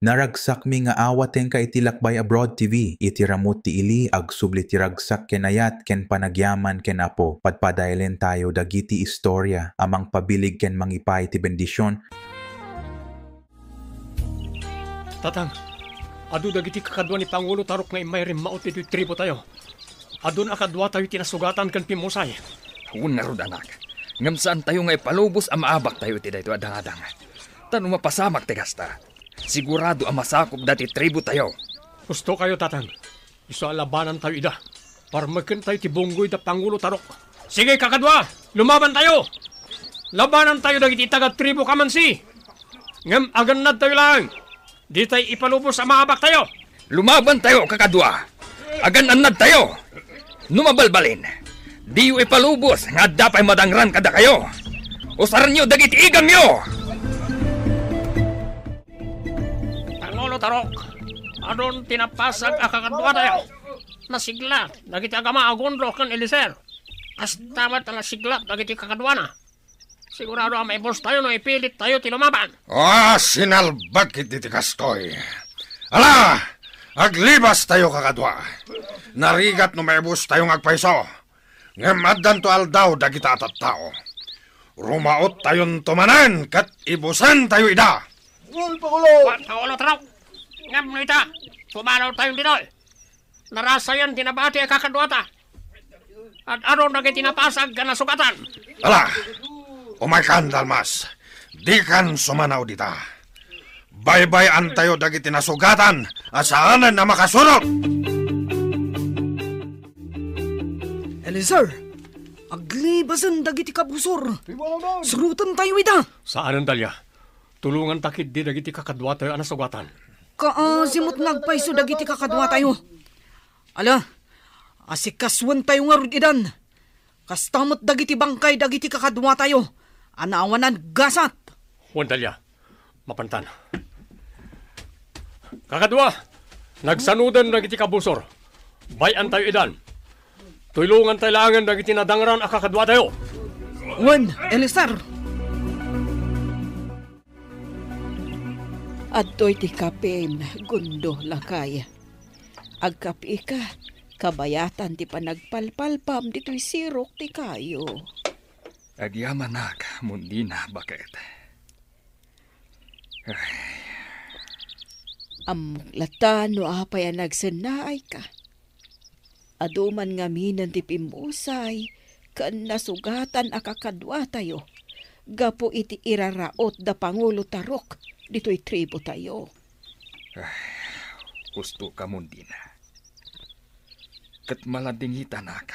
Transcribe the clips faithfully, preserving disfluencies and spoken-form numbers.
Naragsakmi nga awatenka iti Lakbay Abroad T V. Iti ramut ti ili, agsubli ti ragsak ken ayat ken panagyaman ken Apo. Padpadaelen tayo dagiti istorya a mangpabilig ken mangipaay ti bendision. Tatang, adu dagiti kakadua ni Pangulo Tarok nga immay rimmaot iti tribo tayo. Adun a kaduatayo ti nasugatan ken pimmusay. Wen ngarud, anak, ngem saantayo nga ipalubos a maabaktayo iti daytoy a dangadang. Ta no mapasamak ti kasta, sigurado a masakopda ti tribotayo. Husto kayo, Tatang. Isu a labanantayo ida. Parmekentayo ti bunggoy da Pangulo Tarok. Sige, kakadua! Lumabantayo! Labanantayo dagiti taga-tribo Kamansi! Ngem agannadtayo laeng. Ditay ipalubos a maabaktayo. Lumabantayo, kakadua. Agannadtayo. No mabalbalin, diyo ipalubos nga adda pay madangran kadakayo. Usarenyo dagiti igamyo. Pangulo Tarok, adun ti napasag a kakaduatayo. Nasiglat dagiti agama a Gondro ken Eliezer. Kasta met a nasiglat dagiti kakaduana. Sigurado a maibustayo no ipilittayo ti lumaban. Ah, sinalbag iti ti kastoy. Ala, aglibastayo, kakadua. Narigat no maibustayo nga agpayso. Ngem addanto aldaw dagita a tattao. Rumaottayonto manen ket ibusentayo ida. Gol, Pangulo! Wa-, Pangulo Tarok! Ngem no ita, pumanawtayon ditoy. Narasayan ti nabati a kakaduata. Ad-adun dagiti napasag a nasugatan. Ala, umaykan, Dalmas. Dikan sumanaw dita. Baybay-antayo dagiti nasugatan a saanen a makasurot. Eliezer, aglibasen dagiti kabusor. Surotentayo ida. Saanen, Dalia. Tulonganta ketdi dagiti kakaduatayo a nasugatan. Kaasi met nga agpayso dagiti kakaduatayo. Ala, asikasuentayo ngarud idan. Kasta met dagiti bangkay dagiti kakaduatayo a naawanan gasat. Wen, Dalia, mapantan. Kakadua, nagsanoden dagiti kabusor. Bay-antayo idan. Tulongantayo laengen dagiti nadangran a kakaduatayo. Wen, Eliezer. Adtoy ti kapim, Gondo, lakay. Agkapika, kabayatan ti panagpalpalpam ditoy sirok ti kayo. Agyamanak, Mundina, baket. Ay. Ammok latta no apay a nagsennaayka. Adu man ngaminen ti pimmusay ken nasugatan a kakaduatayo gapu iti iraraot da Pangulo Tarok ditoy tribotayo. Ay, husto ka, Mundina. Ket maladingitanak.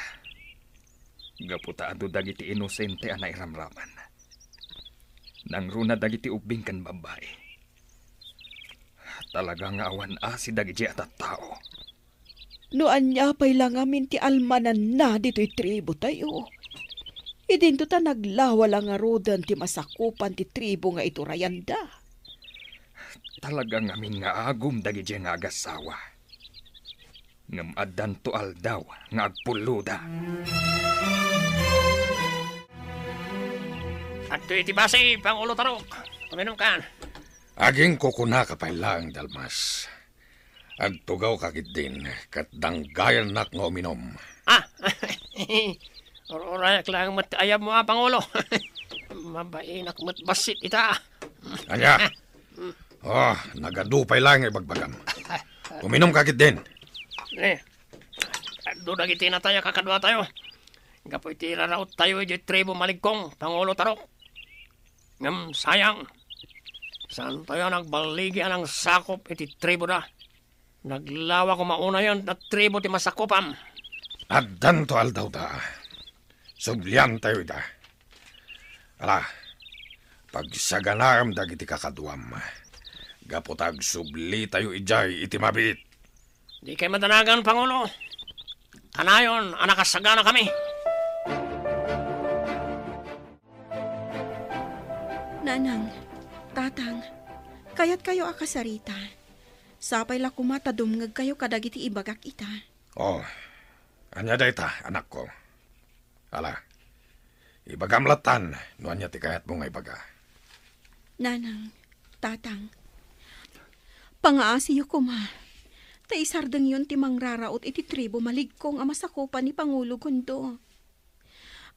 Gapu ta adu dagiti inosente a nairamraman. Nangruna dagiti ubbing ken babbai. Talaga nga awan asi dagidiay a tattao. No ania pay la ngamin ti almananna ditoy tribotayo, idinto ta naglawa la ngaruden ti masakupan ti tribo nga iturayanda. Talaga ngamin nga agum dagidiay nga agassawa. Ngem addanto aldaw nga agpulloda. Adtoy ti basi, Pangulo Tarok. Uminumkan. Agingkukunaka pay laeng, Dalmas. Agtugawka ketdin, ket danggayannak nga uminum. Ah! Ur-urayak laeng met ti ayabmo a, Pangulo. Mabainak met bassit ita. Ania? Oh, nagadu pay laeng nga ibagbagam. Uminumka ketdin. Eh, adu dagiti natay a kakaduatayo. Gapu iti raraottayo idiay tribo Maligkong, Pangulo Tarok. Ngem sayang, saantayo a nagballigi a nangsakop iti triboda. Naglawa koma unayen a tribo ti masakupam. Addanto aldawda. Subliantayo ida. Ala, pagsaganaem dagiti kakaduam. Gapu ta agsublitayo idiay iti mabiit. Dikay madanagan, Pangulo. Kanayon a nakasaganakami. Nanang, Tatang, kayatkayo a kasarita. Sapay la koma ta dumngegkayo kadagiti ibagak ita. Oh, ania dayta, anakko? Ala, ibagam lattan no ania ti kayatmo nga ibaga. Nanang, Tatang, Pangaasiyo koma, ta isardengyon ti mangraraot iti tribu Maligkong a masakupan ni Pangulo Gondo.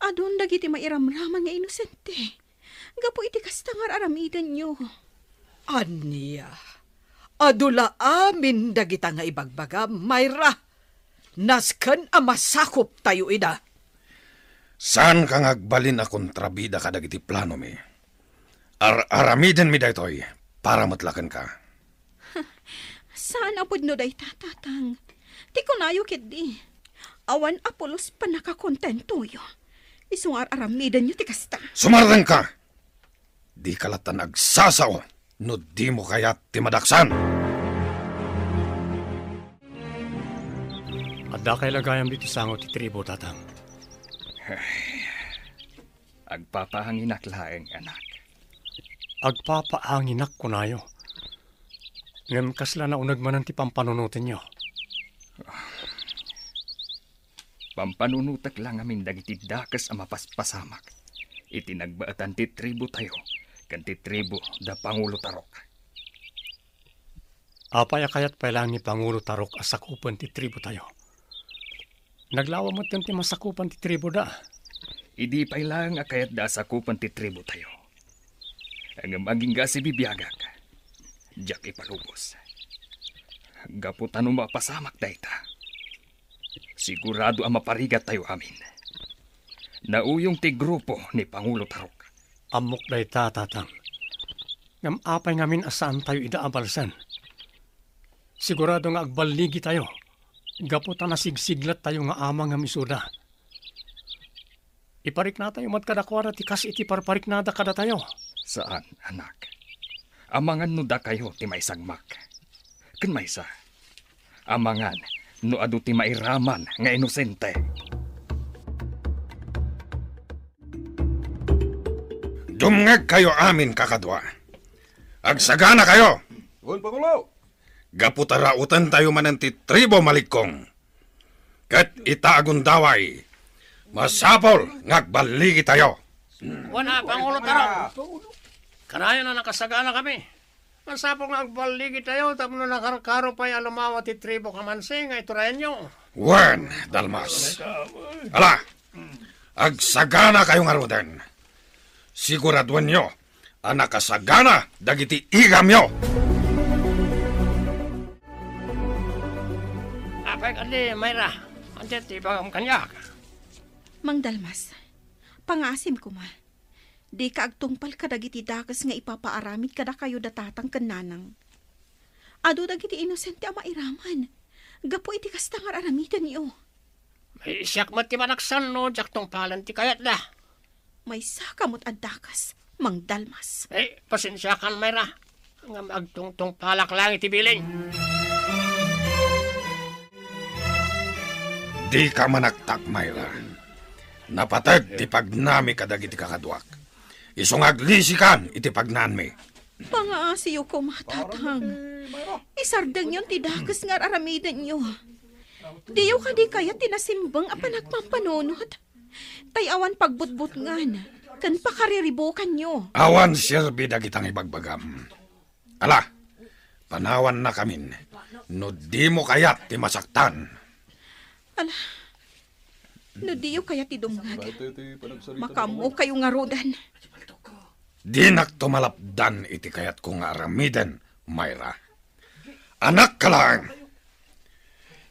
Adun dagiti mairamraman nga inosente gapu iti kasta nga ar-aramidenyo. Ania? Adu la amin dagita nga ibagbagam, Myra. Nasken a masakuptayo ida. Saanka nga agbalin a kontrabida kadagiti planomi. Ar-aramidenmi daytoy para met la kenka. Saan a pudno dayta, Tatang. Ti kunayo ketdi, awan a pulos pannakakontentoyo. Isu nga ar-aramidenyo ti kasta. Sumardengka! Dika latta agsasao no dimo kayat ti madaksan. Addakay la gayam ditoy sango ti tribu, Tatang. Agpapaanginak laeng, anak. Agpapaanginak, kunayo. Ngem kasla nauneg manen ti pampanunotenyo. Pampanunotek la ngamin dagiti dakes a mapaspasamak iti nagbaetan ti tributayo ken ti tribu da Pangulo Tarok. Apay a kayat pay laeng ni Pangulo Tarok a sakupen ti tributayo? Naglawa metten ti masakupan ti tribuda. Idi pay laeng a kayatda a sakupen ti tributayo, ngem agingga a sibibiagak, diak ipalubos. Gapu ta no mapasamak dayta, sigurado a maparigattayo amin. Nauyong ti grupo ni Pangulo Tarok. Ammok dayta, Tatang. Ngem apay ngamin a saantayo ida a balsen? Sigurado nga agballigitayo gapu ta nasigsiglattayo nga amang ngem isuda. Ipariknatayo met kadakuada ti kas iti parpariknada kadatayo. Saan, anak. Amangan no dakayo ti maisagmak. Ken maysa, amangan no adu ti mairaman nga inosente. Dumngegkayo amin, kakadua. Agsaganakayo. Wen, Pangulo. Gapu ta rautentayo manen ti tribo Maligkong. Ket ita a gundaway, masapul nga agballigitayo. Wen a, Pangulo Tarok. Kanayon a nakasaganakami. Masapul nga agballigitayo tapno nakarkaro pay a lumawa ti tribo Kamansi nga iturayanyo. Wen, Dalmas. Ala, agsaganakayo ngaruden. Siguraduenyo a nakasagana dagiti igamyo. Apay kadi, Myra? Ania ti ibagam kaniak? Mang Dalmas, pangaasim koma. Dika agtungpal kadagiti dakes nga ipapaaramid kadakayo da tatang ken nanang. Adu dagiti inosente a mairaman gapu iti kasta nga ar-aramidenyo. Ay, siak met ti manaksan no diak tungpalen ti kayatda. Maysaka met a dakes, Mang Dalmas. Eh, pasensiakan, Myra. Ngem agtungtungpalak laeng iti bilin. Dika manaktak, Myra. Napated ti pagnami kadagiti kakaduak. Isu nga aglisikan iti pagnaanmi. Pangaasiyo koma, tatang. Isardengyon ti dakes nga ar-aramidenyo. Diyo kadi kayat ti nasimbeng a panagpampanunot? Tay awan pagbutbutngan ken pakariribukanyo. Awan serbi dagita nga ibagbagam. Ala, panawannakamin no dimo kayat ti masaktan. Ala, no diyo kayat ti dumngeg, makaammokayo ngaruden. Dinakto malapdan iti kayatko nga aramiden, Myra. Anakka laeng.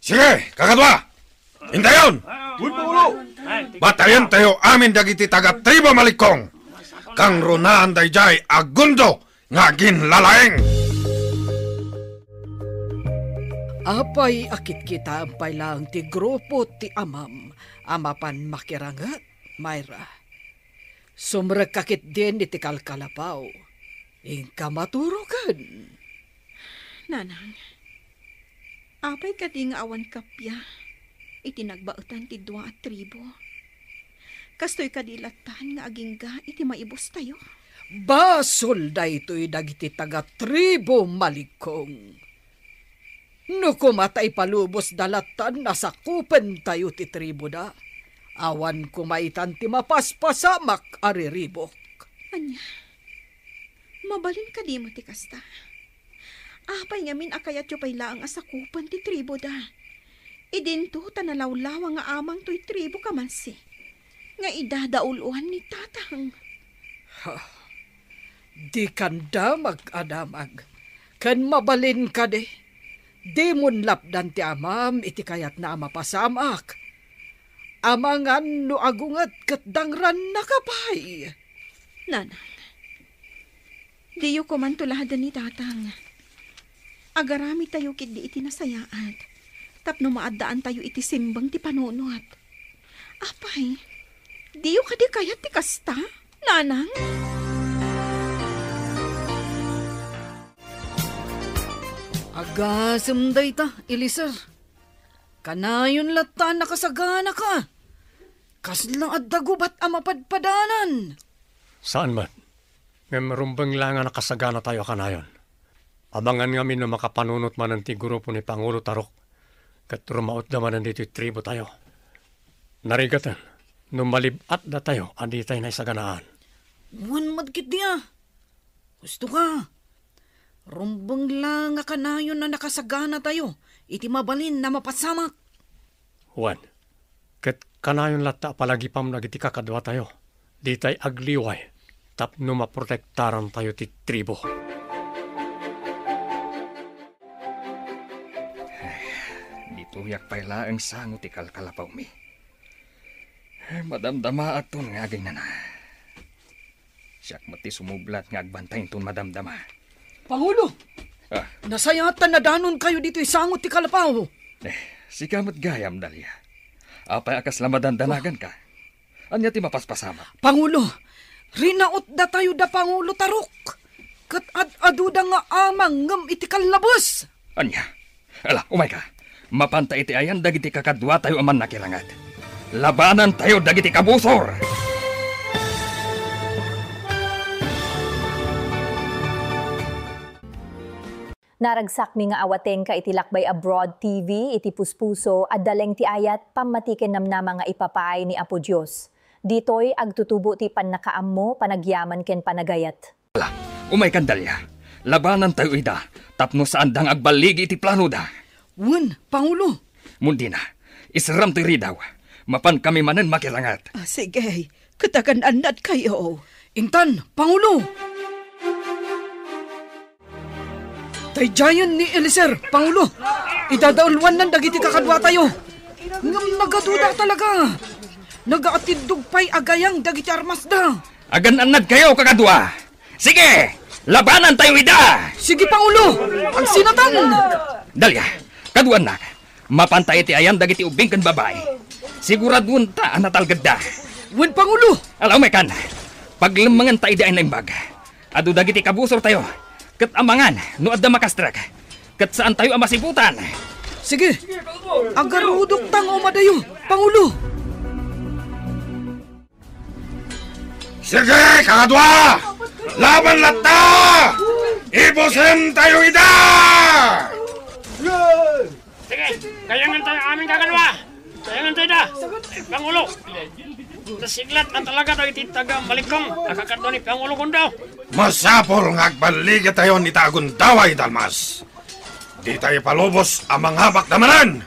Sige, kakadua! Intayon! Uy, Pangulo! Batayentayo amin dagiti taga-tribo Malikong. Kangrunaan daydiay a gundo nga aginlalaing. Apay a kitkitaem pay laeng ti grupo ti amam a mapan makiranget, Myra? Sumrekka ketdin iti kalkalapaw. Inka maturoken. Nanang, apay kadi nga awan kappia iti nagbaetan ti dua a tribo? Kastoy kadi lattan nga agingga iti maibustayo? Basol daytoy dagiti taga-tribo Malikong. No koma ta ipalubosda lattan a sakupentayo ti triboda, awan koma itan ti mapaspasamak a riribuk. Ania? Mabalin kadi met ti kasta? Apay ngamin a kayatyo pay laeng a sakupen ti tribuda? Idinto ta nalawlawa nga amang toy tribu kamansi nga idadauluan ni Tatang. Ha, dikanda mag-adamag. Ken mabalin kadi, dimon lapdan ti amam iti kayatna a mapasamak. Amangan no agunget ket dangrannaka pay. Nanang, diyo koman tuladen ni Tatang. Agaramidtayo ketdi iti nasayaat tapno maaddaantayo iti simbeng ti panunot. Apay, diyo kadi kayat ti kasta, Nanang? Agasem dayta, Eliezer. Kanayon latta a nakasaganaka. Kasla adda gubat a mapadpadanan. Saan met. Ngem rumbeng la nga nakasaganatayo a kanayon. Amangan ngamin no makapanunot manen ti grupo ni Pangulo Tarok ket rumautda manen ditoy tribotayo. Narigaten no malib-atdatayo a ditay naisaganaan. Wen met ketdi a. Husto ka. Rumbeng la nga kanayon a nakasaganatayo iti mabalin a mapasamak. Wen, ket kanayon latta a palagipam dagiti kakaduatayo, ditay agliway tapno maprotektarantayo ti tribo. Ditoyak pay laeng sango ti kalkalapawmi. Madamdamaakton nga agaynana. Siak met ti sumublat nga agbantay inton madamdama. Pangulo! Ah. Nasayaat ta nadanonkayo ditoy sango ti kalapaw. Eh, sika met gayam, Dalia. Apay a kasla madandanaganka? Ania ti mapaspasamak? Pangulo, rinautdatayo da Pangulo Tarok. Ket ad-aduda nga amang ngem iti kallabes. Ania? Ala, umayka. Mapanta iti ayan dagiti kakaduatayo a mannakilanget. Labanantayo dagiti kabusor! Naragsakmi nga awatengka iti Lakbay Abroad T V, iti puspuso, adda laeng ti ayat, pammati ken namnama nga ipapaay ni Apo Dios. Ditoy, agtutubo ti pannakaammo, panagyaman ken panagayat. Ala, umaykan, Dalia. Labanantayo ida tapno saanda nga agballigi iti planoda. Wen, Pangulo. Mundina, isram toy ridaw. Mapankami manen makilanget. Ah, sige. Ket agan-annadkayo. Intan, Pangulo! Daydiayen ni Eliezer, Pangulo. Idadauluannan dagiti kakaduatayo. Ngem nagaduda talaga. Nagaatiddog pay a gayang dagiti armasda. Agan-annadkayo, kakadua. Sige, labanantayo ida. Sige, Pangulo. Agsinatan. Dalia, kaduannak. Mapanta iti ayan dagiti ubbing ken babai. Siguraduenta a natalgedda. Wen, Pangulo. Ala, umaykan. Paglemmengenta idi ay naimbag. Adu dagiti kabusortayo. Ket amangan no adda makastrek. Ket saantayo a masiputan. Sige. Agarudokta nga umadayo, Pangulo. Sige, kakadua! Laban latta! Ibusentayo ida! Sige, kayangan tayo amin, kakadua! Kayangan tayo da! Pangulo! Nasiglat na talaga tayo ti taga Malikong, a kakadua ni Pangulo Gundo! Masapul nga agballigitayo ni Tagundaway Dalmas. Dita ipalubos a mangabak da manen.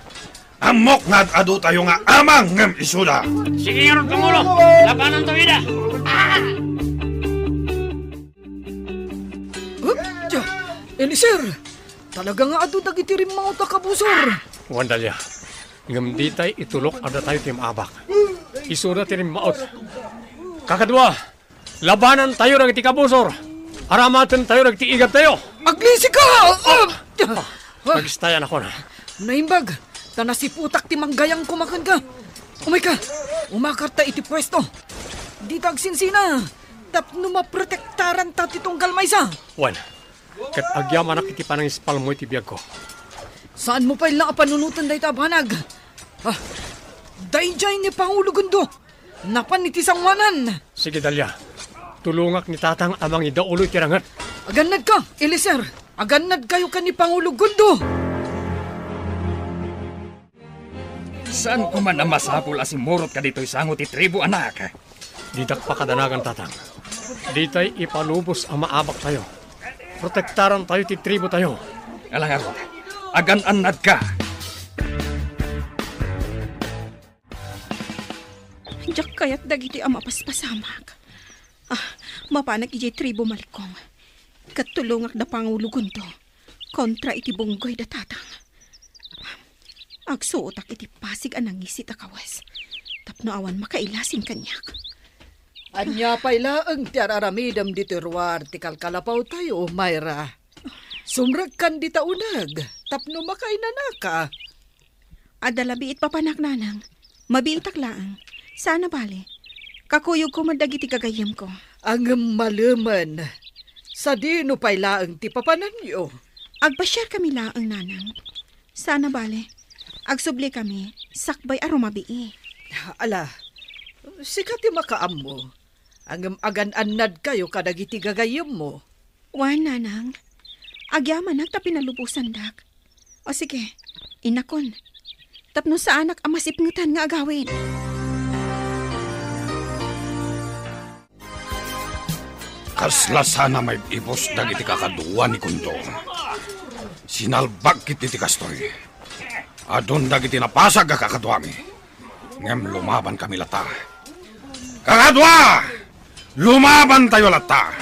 Ammok nga ad-adutayo nga amang ngem isuda. Sige ngarud, Pangulo. Labanantayo ida. Hup! Dia! Eliezer! Talaga nga adu dagiti rimmaut a kabusor. Wen, Dalia. Ngem ditay itulok a datayo ti maabak. Isuda ti rimmaut. Kakadua! Labanantayo dagiti kabusor. Aramatentayo dagiti igabtayo. Aglisika! Ah! Ah! Nagistayan ako na. Naimbag, ta nasiputak ti manggayang kumakan ka. Umayka, umakarta iti puesto. Dita agsinsina, tapno maprotektaranta ti tunggal maysa. Wen, ket agyamanak iti panangispalmo iti biagko. Saanmo pay la a panunoten dayta a banag. Ah, daydiay ni Pangulo Gundo. Napan iti sangoanan. Sige, Dalia. Tulongak ni Tatang a mangidaulo iti ranget. Agannadka, Eliezer. Agannadkayo ken ni Pangulo Gundo. Saan koma a masapul a simmurotka ditoy sango ti tribu, anak? Didak pakadanagan, Tatang. Ditay ipalubos a maabaktayo. Protektarantayo ti tribotayo. Ala ngarud, agan-annadka. Diak kayat dagiti a mapaspasamak. Ah, mapanak idiay tribu Malikong. Ket tulongak da Pangulo Gundo kontra iti bunggoy da Tatang. Agsuotak iti pasig a nangisit a kawes tapno awan makailasin kaniak. Ania pay laeng ti ar-aramidem ditoy ruar ti kalkalapawtayo, Myra? Sumrekkan dita uneg tapno makainanaka. Adda la biit papanak, nanang. Mabiitak laeng. Saan a bale. Kakuyogko met dagiti gagayyemko. Ngem malemen, sadino pay laeng ti papananyo? Agpasiarkami laeng, nanang. Saan a bale. Agsublikami sakbay a rumabii. Ala, sika ti makaammo. Ngem agan-annadkayo kadagiti gagayyemmo. Wen, nanang. Agyamanak ta pinalubosandak. O sige, inakon. Tapno saanak a masipngetan nga agawid. Kasla saan a maib-ibus dagiti kakadua ni Gundo. Sinalbag ket iti kastoy. Adun dagiti napasag a kakaduami. Ngem lumabankami latta. Kakadua! Lumabantayo latta!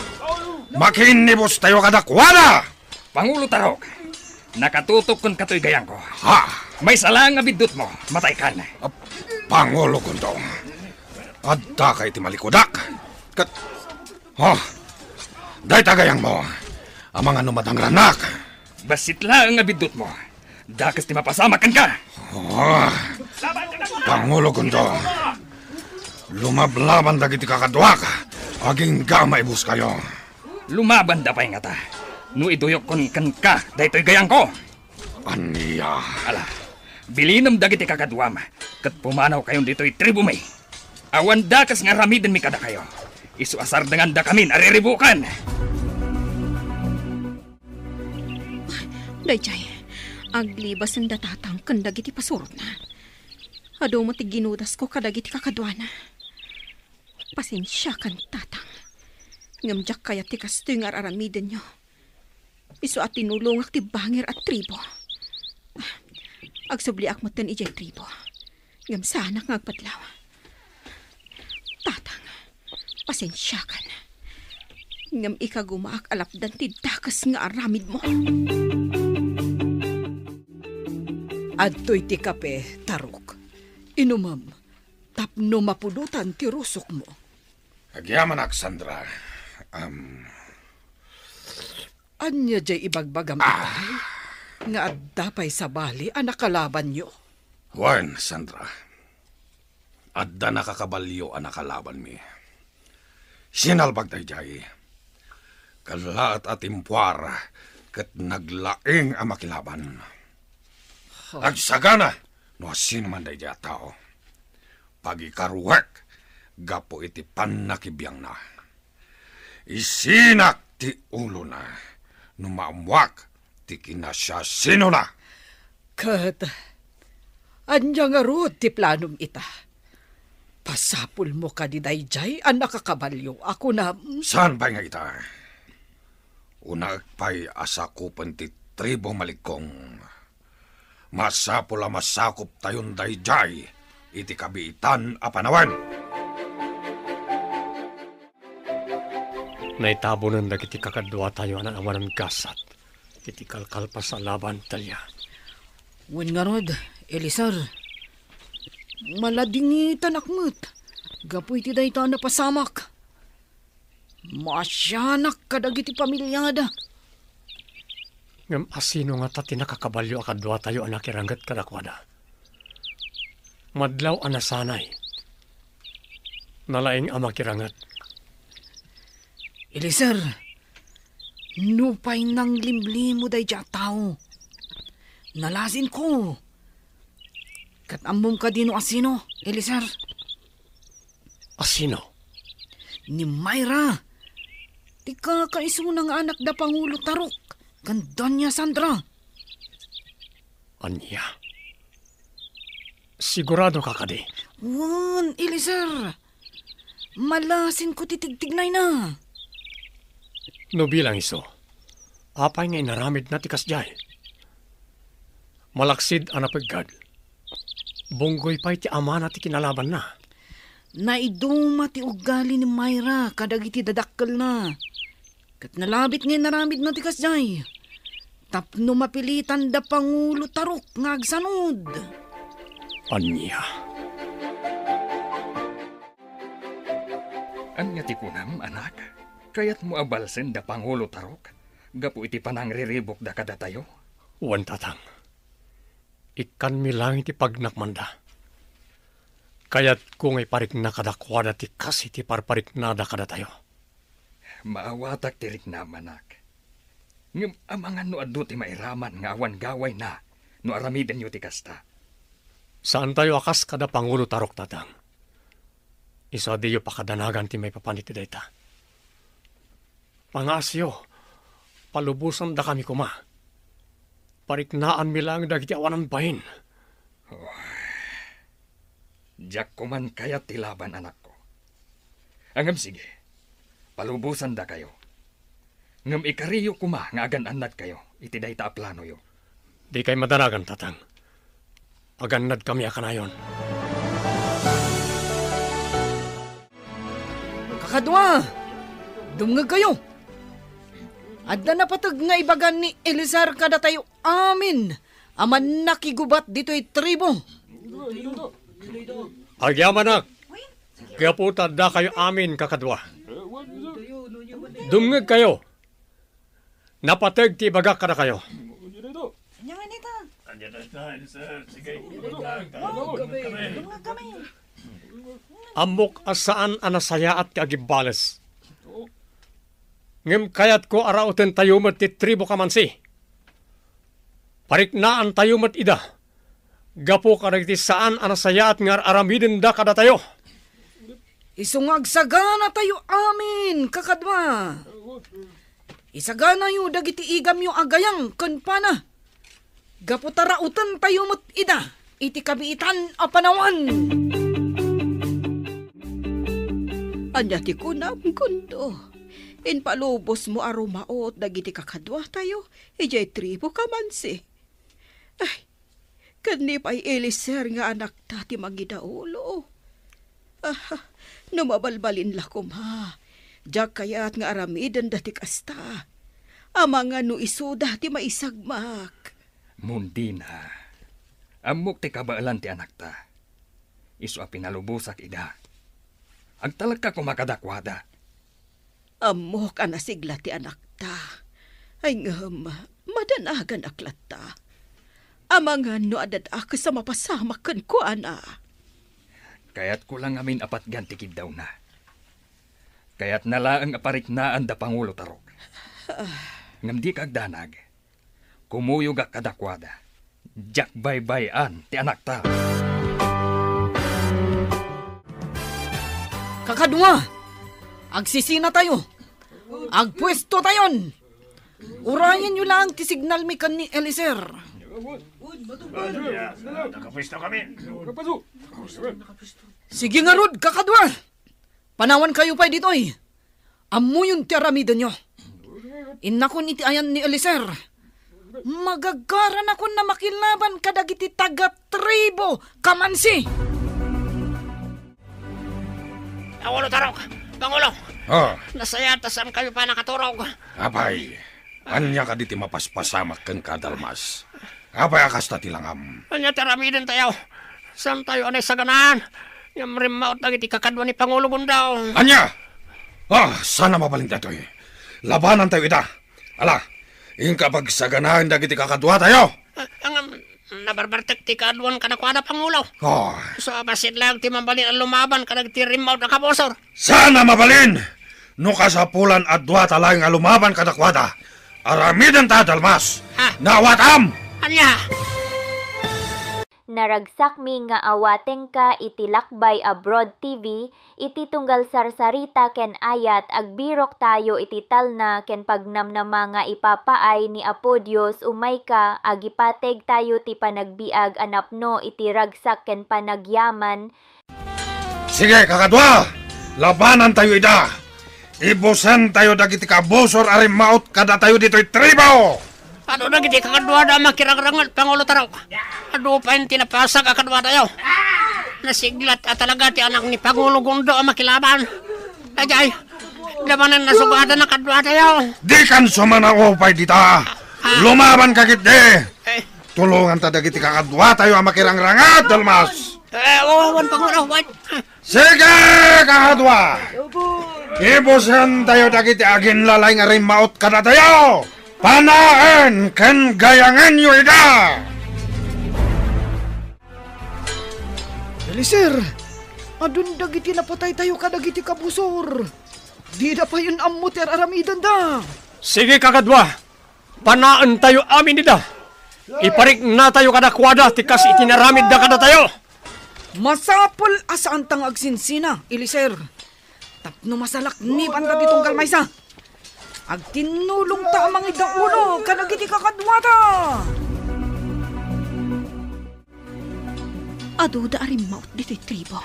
Makiinnibustayo kadakuada! Pangulo Tarok, nakatutok kenka toy gayangko. Ha? Maysa laeng a biddutmo, mataykan. Ah, Pangulo Gundo, addaka iti malikudak. Ket, ha? Dayta gayangmo, amangan no madangranak. Bassit laeng a biddutmo. Dakes ti mapasamak kenka. Ah, Pangulo Gundo, lumablaban dagiti kakaduak, agingga maibuskayo. Lumabanda pay ngata, no iduyokkon kenka daytoy gayangko. Ania? Ala, bilinem dagiti kakaduam, ket pumanawkayon ditoy tribumi. Awan dakes nga aramidenmi kadakayo. Isu a sardengandakamin a riribukan. Daydiay, aglibasen da Tatang ken dagiti pasurotna. Adu met ti ginudasko kadagiti kakaduana. Pasensiakan, Tatang. Ngem diak kayat ti kastoy nga ar-aramidenyo. Isu a tinulongak ti bangir a tribo. Agsubliak metten idiay tribo. Ngem saanak nga agpadlaw. Tatang, pasensiakan. Ngem ikagumaak a lapdan ti dakes nga aramidmo. Adtoy ti kape, Tarok. Inumem, tapno mapudotan ti rusokmo. Agyamanak, Sandra. Am. Ania diay ibagbagam itay? Nga adda pay sabali a nakalabanyo? Wen, Sandra. Adda nakakabalio a nakalabanmi. Sinalbag daydiay. Kallaat a timpuar ket naglaing a makilaban. Huh. Agsagana no asinoman daydiay a tao. Pagikaruek gapu iti pannakibiangna. Isinak ti ulona no maammuak ti kinasiasinona. Ket ania ngarud ti planom ita? Pasapulmo kadi daydiay a nakakabalio a kunam? Saan pay nga ita? Unaek pay a sakupen ti tribu Malikong. Masapul a masakuptayon daydiay iti kabiitan a panawen. Naitabonen dagiti kakaduatayo a naawanan gasat iti kalkalpas a laban, Talia. Wen ngarud, Eliezer, maladingitanak met gapu iti dayta a napasamak. Maasianak kadagiti pamiliada. Ngem asino ngata ti nakakabalio a kaduatayo a nakiranget kadakuada? Madlaw a nasanay. Nalaing a makiranget. Eliezer, nupay nanglimlimo daydiay a tao, nalasinko. Ket ammom kadi no asino, Eliezer? Asino? Ni Myra. Ti kakaisuna nga anak da Pangulo Tarok ken Doña Sandra. Ania? Sigurado ka kadi? Wen, Eliezer. Malasinko ti tigtignayna. No bilang isu, apay nga inaramidna ti kasdiay? Malaksid a napeggad, bunggoy pay ti amana ti kinalabanna. Naiduma ti ugali ni Myra kadagiti dadakkelna, ket nalabit nga inaramidna ti kasdiay tapno mapilitanda pangulo tarok nga agsanud. Ania? Ania ti kunam, anak? Kayatmo a balsenda pangulo tarok gapu iti panangriribukda kadatayo? Wen, tatang. Ikkanmi laeng ti pagnakmanda. Kayatko nga iparikna kadakuada ti kas iti parpariknada kadatayo. Maawatak ti riknam, anak. Ngem amangan no adu ti mairaman nga awan gawayna no aramidenyo ti kasta. Saantayo a kas kada pangulo tarok, tatang. Isu a diyo pakadanagan ti maipapan iti dayta. Pangaasiyo, palubosandakami koma. Pariknaanmi laeng dagiti awanan bain. Oh. Diak koman kayat ti laban, anakko. Ngem sige, palubosandakayo. Ngem ikariyo koma nga agan-annadkayo iti dayta a planoyo. Dikay madanagan, tatang. Agannadkami a kanayon. Kakadua, dumngegkayo. Adda napateg nga ibaga ni Eliezer kadatayo amin a mannakigubat ditoy tribu. Agyamanak, gapu ta addakayo amin, kakadua. Dumngegkayo. Napateg ti ibagak kadakayo. Ania nga nita? Wow, dumngeg kami. Ammok a saan a nasayaat ti agibbales. Ngem kayatko a rautentayo met ti tribu Kamansi. Pariknaantayo met ida gapu kadagiti saan a nasayaat nga ar-aramidenda kadatayo. Isu nga agsaganatayo amin, kakadua. Isaganayo dagiti igamyo a gayam ken pana, gapu ta rautentayo met ida iti kabiitan a panawen. Ania ti kunam, Gundo? Impalubosmo a rumaut dagiti kakaduatayo idiay tribu Kamansi. Ay, ken ni pay Eliezer nga anakta ti mangidaulo. Ah, no mabalbalin la koma, diak kayat nga aramidenda ti kasta. Amangan no isuda ti maisagmak. Mundina, ammok ti kabaelan ti anakta. Isu a pinalubosak ida. Agtalekka koma kadakuada. Ammok a nasigla ti anakta. Ay ngem, madanaganak latta. Amangan no adda dakes a mapasamak kenkuana. Kayatko la ngamin a patgan ti kiddawna. Kayatna laeng a pariknaan da Pangulo Tarok. Ngem dika agdanag. Kumuyogak kadakuada. Diak baybay-an ti anakta. Kakadua, agsisinatayo. Agpuestotayon. Urayenyo laeng ti signalmi ken ni Eliezer. Nakapuesto kami. Sige ngarud, kakadua. Panawankayo pay ditoy. Ammoyon ti aramidenyo. Innakon iti ayan ni Eliezer. Magagaranakon a makilaban kadagiti taga-tribu Kamansi. Pangulo Tarok! Pangulo! Ah. Nasayaat ta saankayo pay nakaturog. Apay, ania kadi ti mapaspasamak kenka, Dalmas? Apay a kasta ti langam? Ania ti aramidentayo? Saantayo a naisaganaan? Ngem rimmaut dagiti kakadua ni Pangulo Gundao. Ania? Ah, saan a mabalin daytoy. Labanantayo ida. Ala, inka pagsaganaen dagiti kakaduatayo. Ah, ngem, nabarbartek ti kaaduan kadakuada, Pangulo. Oh. Isu a bassit laeng ti mabalin a lumaban kadagiti rimmaut a kabusor. Saan a mabalin? No kasapulan a duata laeng a lumaban kadakuada, aramidenta, Dalmas. Ah. Naawatam! Ania? Naragsakmi nga awatenka iti Lakbay Abroad T V, iti tunggal sarsarita ken ayat, agbiroktayo iti talna ken pagnamnama nga ipapaay ni Apo Dios. Umayka, agipategtayo ti panagbiag a napno iti ragsak ken panagyaman. Sige, kakadua! Labanantayo ida! Ibusentayo dagiti kabusor a rimmaut kadatayo ditoy tribu! Adu dagiti kakaduada a makirangrangat, Pangulo Tarok. Adu pay ti napasag a kaduatayo. Nasiglat a talaga ti anak ni Pangulo Gundo a makilaban. Daydiay, damanen nasugatan a kaduatayo. Dikan sumanaupay dita. Ah. Lumabanka ketdi. Eh. Tulonganta dagiti kakaduatayo a makirangrangat, Dalmas. Eh, wen, Pangulo, wen. Sige, kakadua! Ibusentayo dagiti aginlalay nga rimmaut kadatayo! Panaen ken gayangenyo ida! Eliezer, adun dagiti napataytayo kadagiti kabusor. Dida pay ammo ti ar-aramidenda. Sige, kakadua. Panaentayo amin ida. Ipariknatayo kadakuada ti kas iti naramidda kadatayo. Masapul a saanta nga agsinsina, Eliezer. Tapno masalaknibanta ti tunggal maysa. Agtinnulongta a mangidaulo kadagiti kakaduata. Aduda a rimmaut ditoy tribo.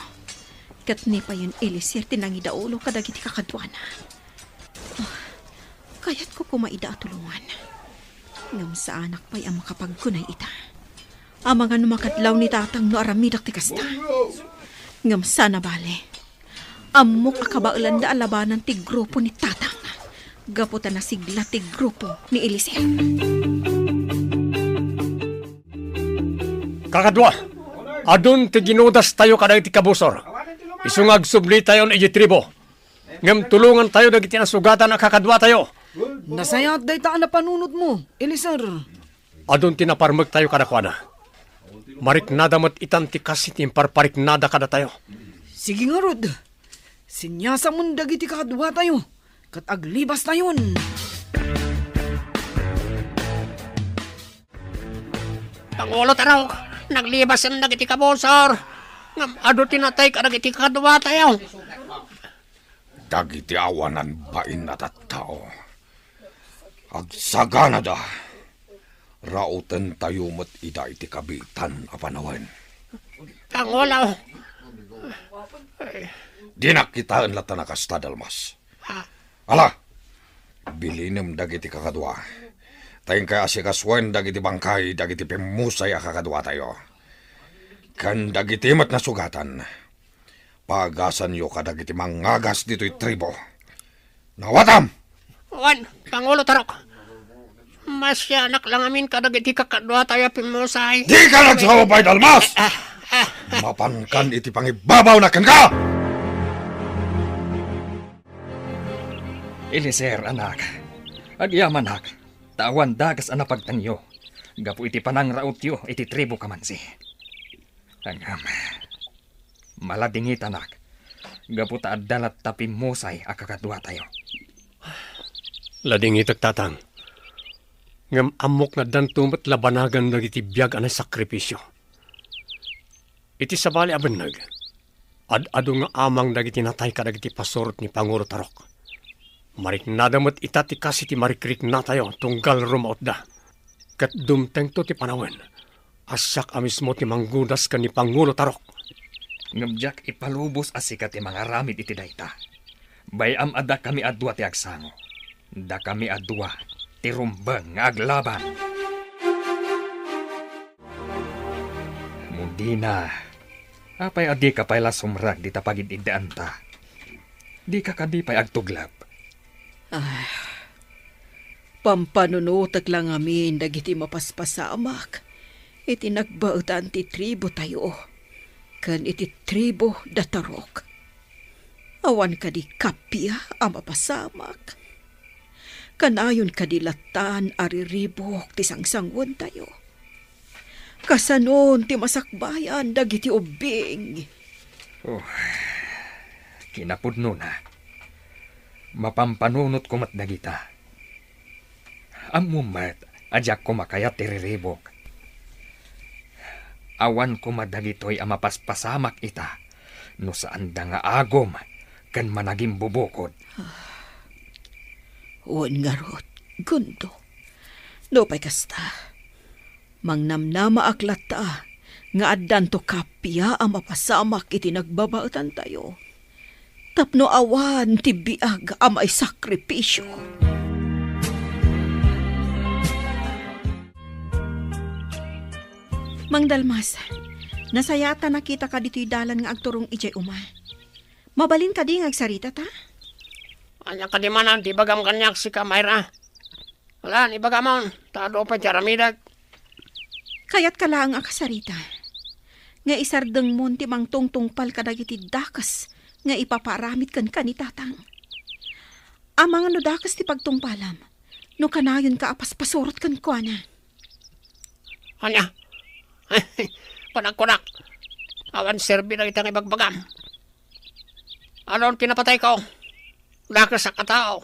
Ket ni payen Eliezer ti nangidaulo kadagiti kakaduana. Ah, kayatko koma ida a tulongan. Ngem saanak pay a makapagkunay ita. Amangan no makadlaw ni tatang no aramidek ti kasta. Ngem sana bale. Ammok a kabaelanda a labanan ti grupo ni tatang. Gapu ta nasigla ti grupo ni Eliezer. Kakadua, adun ti ginudastayo kadagiti kabusor. Isu nga agsublitayon iti tribo. Ngem tulongantayo dagiti nasugatan a kakaduatayo. Nasayaat dayta a napanunotmo, Eliezer. Adun ti naparmektayo kadakuada. Mariknada met itan ti kas iti imparpariknada kadatayo. Sige ngarud, siniasamon dagiti kakaduatayo, ket aglibastayon. Pangulo Tarok, naglibasen dagiti kabusor. Ngem adu ti natay kadagiti kakaduatayo. Dagiti awanan bain a tattao, agsaganada, rautentayo met ida iti kabiitan a panawen. Pangulo. Dinak kitaen latta a kasta, Dalmas. Ah. Ala, bilinem dagiti kakadua. Ta inkay asikasuen dagiti bangkay dagiti pimmusay a kakaduatayo. Ken dagiti met nasugatan. Paagasanyo kadagiti mangagas ditoy tribo. Nawatam! Wen, Pangulo Tarok. Masianak lang amin kadagiti kakaduatayo a pimmusay. Dika nagsaupay, Dalmas! Ah, ah, ah. Mapankan iti pangibabawna kenka! Eliezer, anak, agyamanak, ta awan dakes a napagtanyo gapu iti panangrautyo iti tribo kamansi. Ngem, maladingitanak, gapu ta adda latta pimmusay a kakaduatayo. Ladingitek, Tatang. Ngem ammok nga addanto met labanagan dagiti biag a naisakripisio. Iti sabali a benneg, ad-adu nga amang dagiti natay kadagiti pasurot ni Pangulo Tarok. Mariknada met ita ti kas iti marikriknatayo tunggal rumautda. Ket dumtengto ti panawen a siak a mismo ti manggudas ken ni Pangulo Tarok. Ngem diak ipalubos a sika ti mangaramid iti dayta. Bay-am a dakami a dua ti agsango. Dakami a dua ti rumbeng nga aglaban. Mo dina, apay a dika pay la sumrek dita pagid-iddaanta? Dika kadi pay agtuglep? Ah, pampanunotek la ngamin dagiti mapaspasamak iti nagbaetan ti tribotayo ken iti tribo da Tarok. Awan kadi kappia a mapasamak? Kanayon kadi lattan a riribuk ti sangsanguentayo? Kasanon ti masakbayan dagiti ubbing? Oh, kinapudnona, mapampanunotko met dagita. Ammom met a diak koma kayat ti riribuk. Awan koma dagitoy a mapaspasamak ita no saanda nga agum ken managimbubukod. Wen ngarud, Gundo, nupay kasta, mangnamnamaak latta nga addanto kappia a mapasamak iti nagbabaetantayo tapno awan ti biag a maisakripisio. Mang Dalmas, nasayaat ta nakitaka ditoy dalan nga agturong idiay uma. Mabalin kadi nga agsaritata? Ania kadi manen ti ibagam kaniak, sika, Myra? Ala, ibagamon, ta adu pay ti aramidek. Kayatka laeng a kasarita nga isardengmon ti mangtungtungpal kadagiti dakes nga ipapaaramid kenka ni Tatang. Amangan no dakes ti pagtungpalam, no kanayonka a paspasurot kenkuana. Ania? Panagkunak, awan serbi dagiti nga ibagbagam. Anon ti napatayko? Dakesak a tao.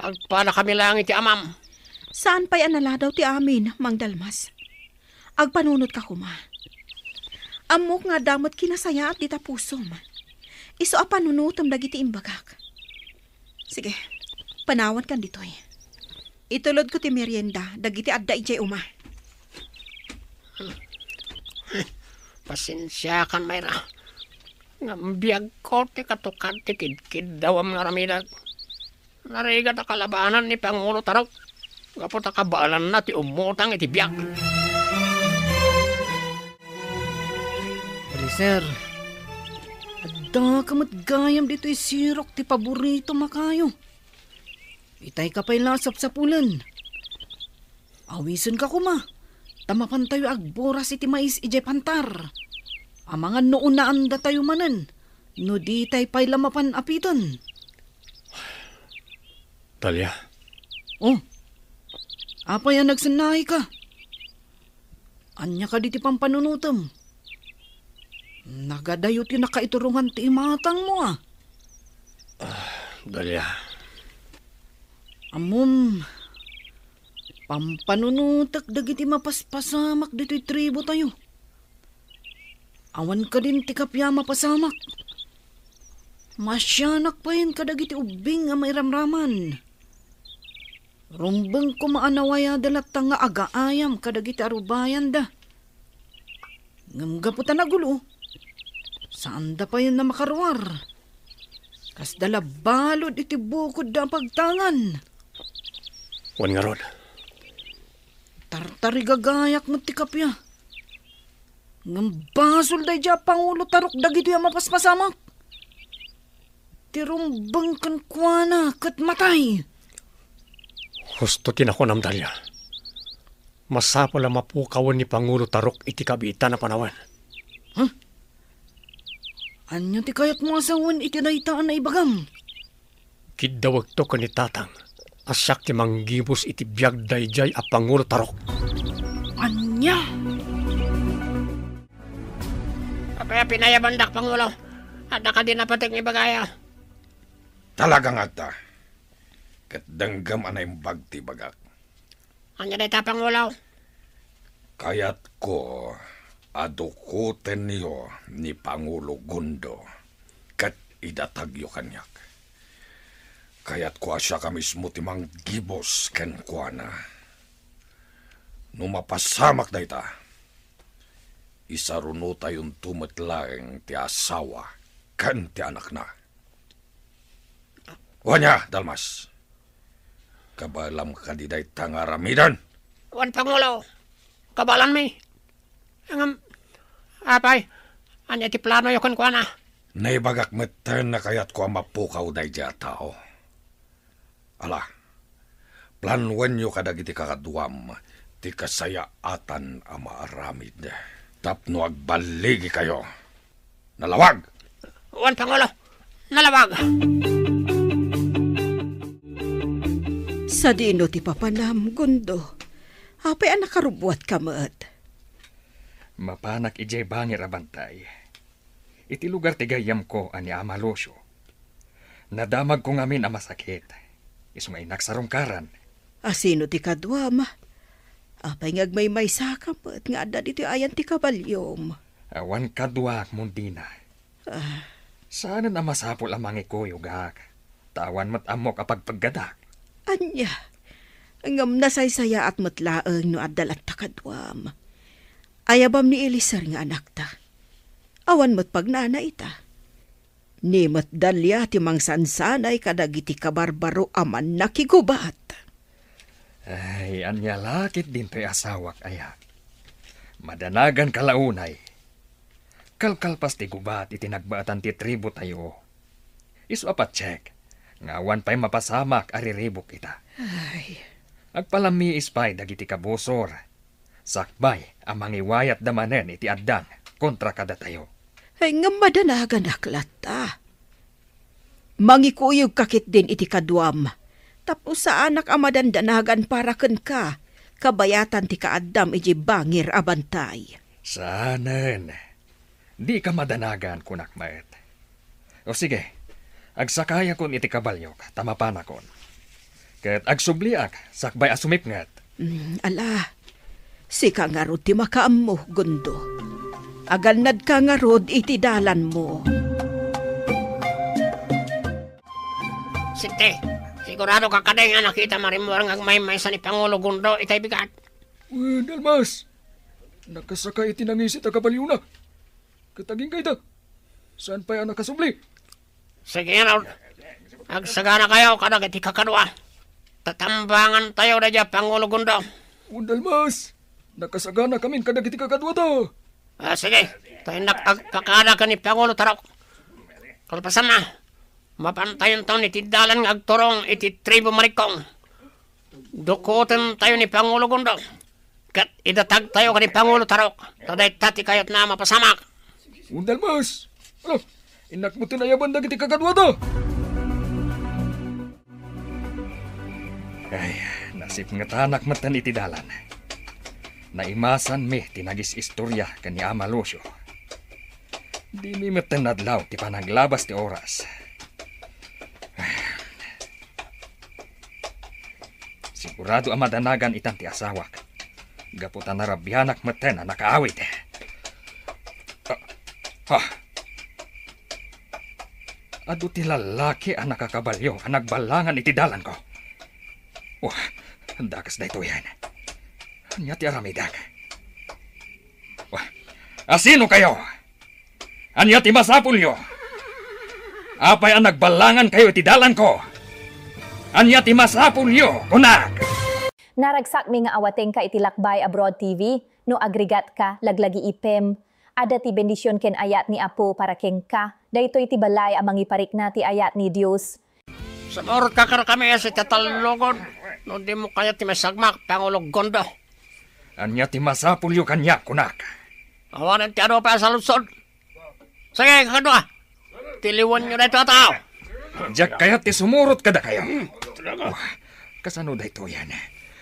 Agpadakami laeng iti amam. Saan pay a naladaw ti amin, Mang Dalmas. Agpanunotka koma. Ammok nga adda met kinasayaat dita pusom. Isu a panunotem dagiti imbagak. Sige, panawankan ditoy. Itulodko ti merienda dagiti adda idiay uma. Pasensiakan, Myra. Ngem biagko ti katukad ti kidkiddawam nga aramidek. Narigat a kalabanan ni Pangulo Tarok gapu ta kabaelanna ti ummutang iti biag. Eliezer, addaka met gayam ditoy sirok ti paboritom a kayo. Itayka pay la a sapsapulen. Awisenka koma, ta mapantayo agburas iti mais idiay pantar. Amangan no unaandatayo manen, no ditay pay la mapan apiten. Dalia. Oh, apay a nagsennaayka? Ania kadi ti pampanunotem? Nagadayo ti nakaiturongan ti imatangmo, a. Ah, Dalia. Ammom, pampanunotek dagiti mapaspasamak ditoy tribotayo. Awan kadin ti kappia a mapasamak. Maasianak payen kadagiti ubbing a mairamraman. Rumbeng koma a nawayada latta nga agaayam kadagiti arubayanda. Ngem gapu ta nagulo, saanda payen a makaruar. Kasda la balud iti bukodda a pagtangan. Wen ngarud. Tartarigagayak met ti kappia. Ngem basol daydiay a Pangulo Tarok dagitoy a mapaspasamak. Ti rumbeng kenkuana ket matay. Husto ti nakunam, Dalia. Masapul a mapukawen ni Pangulo Tarok iti kabiitan a panawen. Huh? Ania ti kayatmo a sawen iti dayta a naibagam? Kiddawekto ken ni Tatang a siak ti manggibus iti biag daydiay a Pangulo Tarok. Ania? Apay a pinayabandak, Pangulo? Adda kadi napateg nga ibagayo? Talaga nga adda. Ket denggem a naimbag ti ibagak. Ania dayta, Pangulo? Kayatko a dukotenyo ni Pangulo Gundo ket idatagyo kaniak. Kayatko a siak a mismo ti manggibus kenkuana. No mapasamak dayta, isarunotayonto met laeng ti asawa ken ti anakna. Wen aya, Dalmas? Kabaelam kadi dayta nga aramiden? Wen, Pangulo. Kabaelanmi. Ngem, apay, ania ti planoyo kenkuana? Naibagak metten a kayatko a mapukaw daydiay a tao. Ala, planuenyo kadagiti kakaduam ti kasayaatan a maaramid tapno agballigikayo. Nalawag! Wen, Pangulo, nalawag! Sadino ti papanam, Gundo? Apay a nakarubbuatka met? Mapanak idiay bangir a bantay, iti lugar ti gayyemko a ni Ama Lucio. Nadamagko ngamin a masakit, isu nga innak sarungkaran. Asino ti kaduam? Apay nga agmaymaysaka met nga adda ditoy ayan ti kabaliom? Awan kaduak, Mundina. Ah. Saanen a masapul a mangikuyogak, ta awan met ammok a pagpeggadak. Ania? Ngem nasaysayaat met laeng no adda latta kaduam. Ayabam ni Eliezer nga anakta. Awan met pagnana ita. Ni met Dalia ti mangsansanay kadagiti kabarbaro a mannakigubat. Ay, ania la ket dintoy asawak aya? Adanagan ka la unay. Kalkalpas ti gubat iti nagbaetan ti tribu tayo. Isu a patiek nga awan pay mapasamak a riribuk ita. Ay. Agpalamiis pay dagiti kabusor. Sakbay a mangiwayatda manen iti addang kontra kadatayo. Ay, ngem madanaganak latta. Mangikuyogka ketdin iti kaduam, tapno saanak a madandanagan para kenka, kabayatan ti kaaddam idiay bangir a bantay. Saanen. Dika madanagan, kunak met. O sige, agsakayakon iti kabaliok, ta mapanakon. Ket agsubliak, sakbay a sumipnget. Mm, ala, sika ngarud ti makaammo, Gundo. Agannadka ngarud iti dalanmo. Siti, sigurado ka kadi nga nakita marimmuar nga agmaymaysa ni Pangulo Gundo itay bigat? Wen, Almas, nakasaka iti nangisit a kabaliona. Ket agingga ita, saan pay a nakasubli. Sige, ano? Agsagana kayo kadagiti kakadua. Tatambangan tayo daydiay Pangulo Gundo. Wen, Almas, nakasagana kamin kadagiti kakaduata. Ah, sige. Ta innak agpakada ken ni Pangulo Tarok. Kalpasanna, mapantayon tayo iti dalan nga agturong iti tribu Marikong. Dukoten tayo ni Pangulo Gundo. Ket idatag tayo ken ni Pangulo Tarok. Ta dayta ti kayatna a mapasamak. Wen, Almas. Ala, innak metten ayaban dagiti kakaduata. Ay, nasipngetanak metten iti dalan. Naimasanmi ti nagis-istoria ken ni Ama Lucio. Dimi metten nadlaw ti panaglabas ti oras. Sigurado a madanagan itan ti asawak. Gapu ta narabianak metten a nakaawid. Ah, ah. Adu ti lallaki a nakakabalio a nagballangan iti dalanko. Wah, dakes daytoyen. Ania ti aramidek? Wah, asino kayo? Ania ti masapulyo? Apay a nagballangan kayo iti dalanko? Ania ti masapulyo, kunak? Naragsakmi nga awatengka iti Lakbay Abroad T V. No agrigatka, laglagiipem. Adda ti bendision ken ayat ni Apo para kenka. Daytoy ti balay a mangiparikna ti ayat ni Dios. Sumurot ka kadakami a sitatallugod. No dimo kayat ti masagmak, Pangulo Gondo. Ania ti masapulyo kaniak, kunak? Awanen ti adu pay a saludsod. Sige, kakadua. Tiliwenyo daytoy a tao. Diak kayat ti sumurot kadakayo. Wah, kasano daytoyen?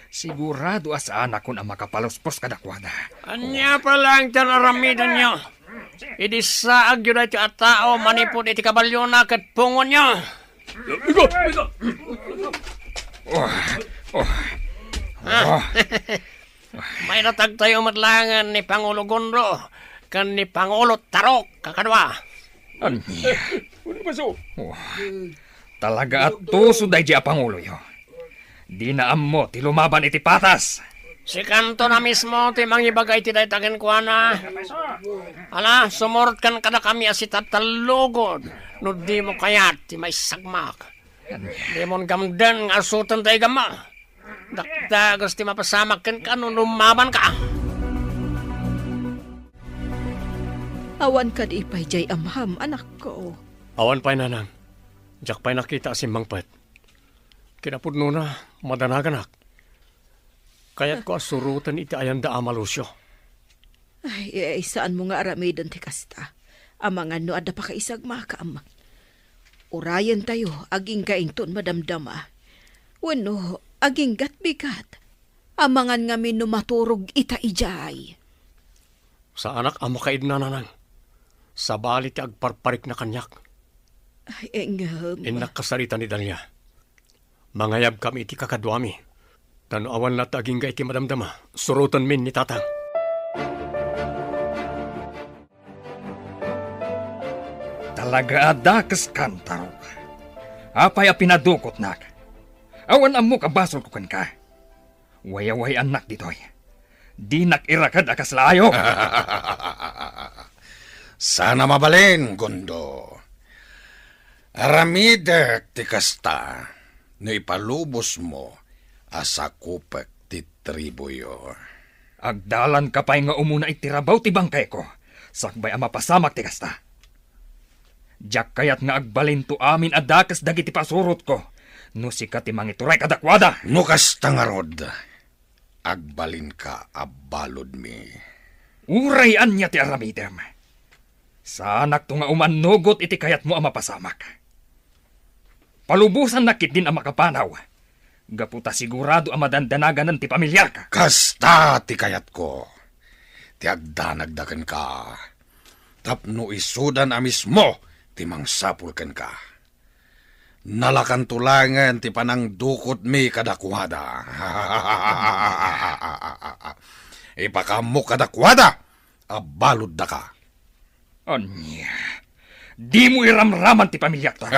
Sigurado a saanakon a makapaluspos kadakuada. Ania pay laeng ti aramidenyo? Idi saagyo daytoy a tao manipud iti kabaliona ket pungonyo. Oh, oh. Ah. Oh. Maidatag tayo met laengen ni Pangulo Gondo ken ni Pangulo Tarok, kakadua. Ania? Wah, talaga a tuso daydi a panguloyo. Dina ammo ti lumaban iti patas. Sikanto na mismo ti mangibaga iti dayta kenkuana. Ala, sumurot kan kadakami a sitatallugod no dimo kayat ti maisagmak. Dimon gamden nga asuten ta igamma. Dakdagus ti mapasamak kenka no lumabanka. Awan kadi pay diay amham, anakko? Awan pay, nanang. Diak pay nakita a simmangpet. Kinapudnona, madanaganak. Kayatko a suroten iti ayanda, Ama Lucio. Ay, ay, saanmo nga aramiden ti kasta. Amangan no adda pakaisagmakam. Urayentayo, agingga inton madamdama. Wenno, aginggat bigat. Amangan ngamin no maturog ita idiay. Saanak a makaidna, nanang. Sabali ti agparparikna kaniak. Ay, ngem. Innak kasarita ni Dalia. Mangayabkami iti kakaduami. Ta no awan latta agingga iti madamdama, surotenmin ni Tatang. Talaga a dakeskan, Tarok. Apay a pinadukotnak? Awan ammok a basolko kenka. Wayaway-annak ditoy. Dinak iraked a kasla ayo. Saan a mabalin, Gondo. Aramidek ti kasta no ipalubosmo a sakupek ti tribuyo. Agdalanka pay nga umuna iti rabaw ti bangkayko, sakbay a mapasamak ti kasta. Diak kayat nga agbalinto amin a dakes dagiti pasurotko, no sika ti mangituray kadakuada. No kasta ngarud, agbalinka a baludmi. Uray ania ti aramidem, saanakto nga umannugot iti kayatmo a mapasamak. Palubosannak ketdin a makapanaw, gapu ta sigurado a madandanaganan ti pamiliak. Kasta ti kayatko, ti agdanagda kenka, tapno isudan a mismo ti mangsapul kenka. Nalakanto laengen ti panangdukotmi kadakuada. Ipakaammo kadakuada a baluddaka. Ania? Dimo iramraman ti pamiliakto.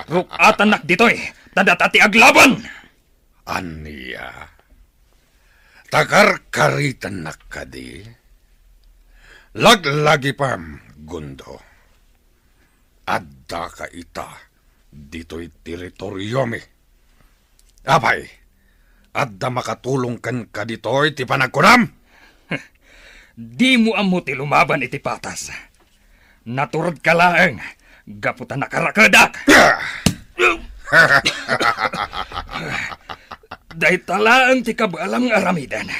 Ruk-atannak ditoy, ta data ti aglaban. Ania? Ta karkaritennak kadi? Laglagipem, Gundo. Addaka ita ditoy teritoriomi. Apay, adda makatulong kenka ditoy ti panagkunam? Dimo ammo ti lumaban iti patas. Naturedka laeng gapu ta nakarakedak. Dayta laeng ti kabaelam nga aramiden.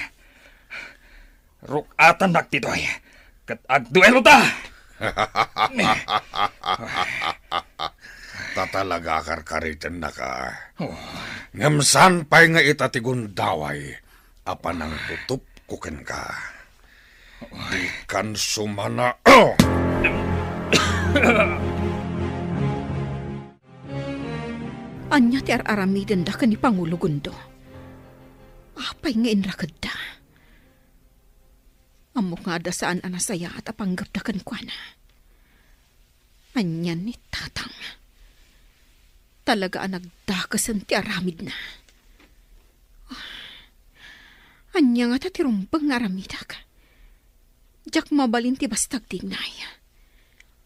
Ruk-atannak ditoy, ket agduelota. Ta talaga a karkaritennaka. Oh. Ngem saan pay nga ita ti gundaway a panangtutupko kenka. Dikan sumana. Oh! Ania ti ar-aramidenda ken ni Pangulo Gundo? Apay nga inrakedda? Ammok nga adda saan a nasayaat a panggepda kenkuana. Ania ni Tatang? Talaga a nagdakesen ti aramidna. Ania ngata ti rumbeng nga aramidak? Diak mabalin ti basta agtignay.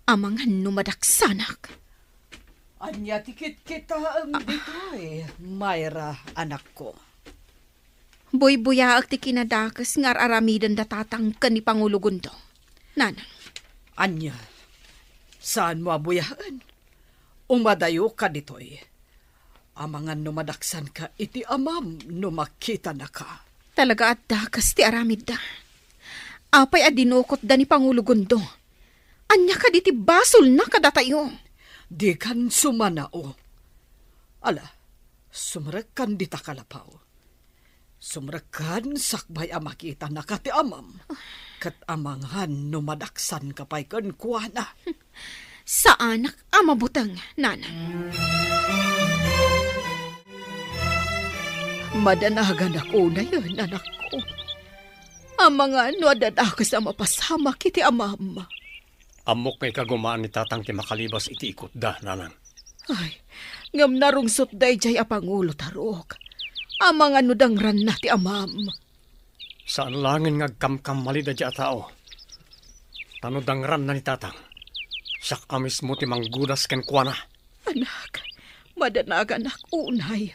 Amangan no madaksanak. Ania ti kitkitaem ditoy, Myra, anakko? Buybuyaek ti kinadakes nga ar-aramiden da Tatang ken ni Pangulo Gundo. Nanang. Ania? Saanmo a buyaen? Umadayoka ditoy. Amangan no madaksanka iti amam no makitanaka. Talaga a dakes ti aramidda. Apay a dinukotda ni Pangulo Gundo? Ania kadi ti basolna kadatayo? Dikan sumanao. Ala, sumrekkan dita kalapaw. Sumrekkan sakbay a makitanaka ti amam. Ket amangan no madaksanka pay kenkuana. Saanak a mabuteng, nanang. Madanaganak unayen, anakko. Amangan no adda dakes a mapasamak iti amam. Ammok nga ikagumaan ni Tatang ti makalibas iti ikutda, nanang. Ay, ngem narungsotda idiay a pangulo, Tarok. Amangan no dangranna ti amam. Saan laengen nga agkamkammalida diay a tao. Ta no dangranna ni Tatang, siak a mismo ti manggudas kenkuana. Anak, madanaganak unay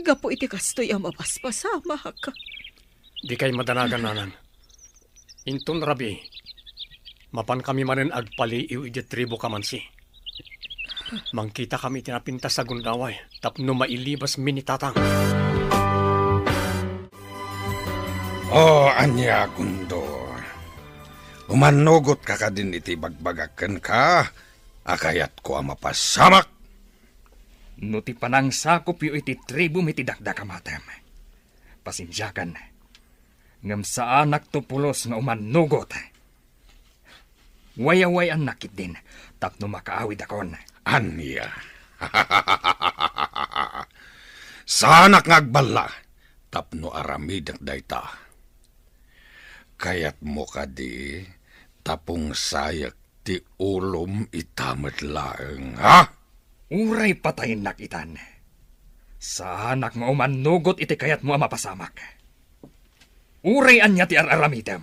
gapu iti kastoy a mapaspasamak. Dikay madanagan, nanang. Inton rabii, mapankami manen agpaliiw idiay tribu Kamansi. Mangkitakami iti napintas a gundaway tapno mailibasmi ni Tatang. O, ania, Gundo? Umannugotka kadin iti ibagbagak kenka a kayatko a mapasamak? No ti panangsakopyo iti tribumi ti dakdakamatem, pasensiakan. Ngem saanakto pulos nga umannugot. Wayaway-annak ketdin tapno makaawidakon. Ania? Saanak nga agballa tapno aramidek dayta. Kayatmo kadi ta pungsayek ti ulom ita met laeng, ha? Uray patayennak itan, saanak nga umannugot iti kayatmo a mapasamak. Uray ania ti ar-aramidem,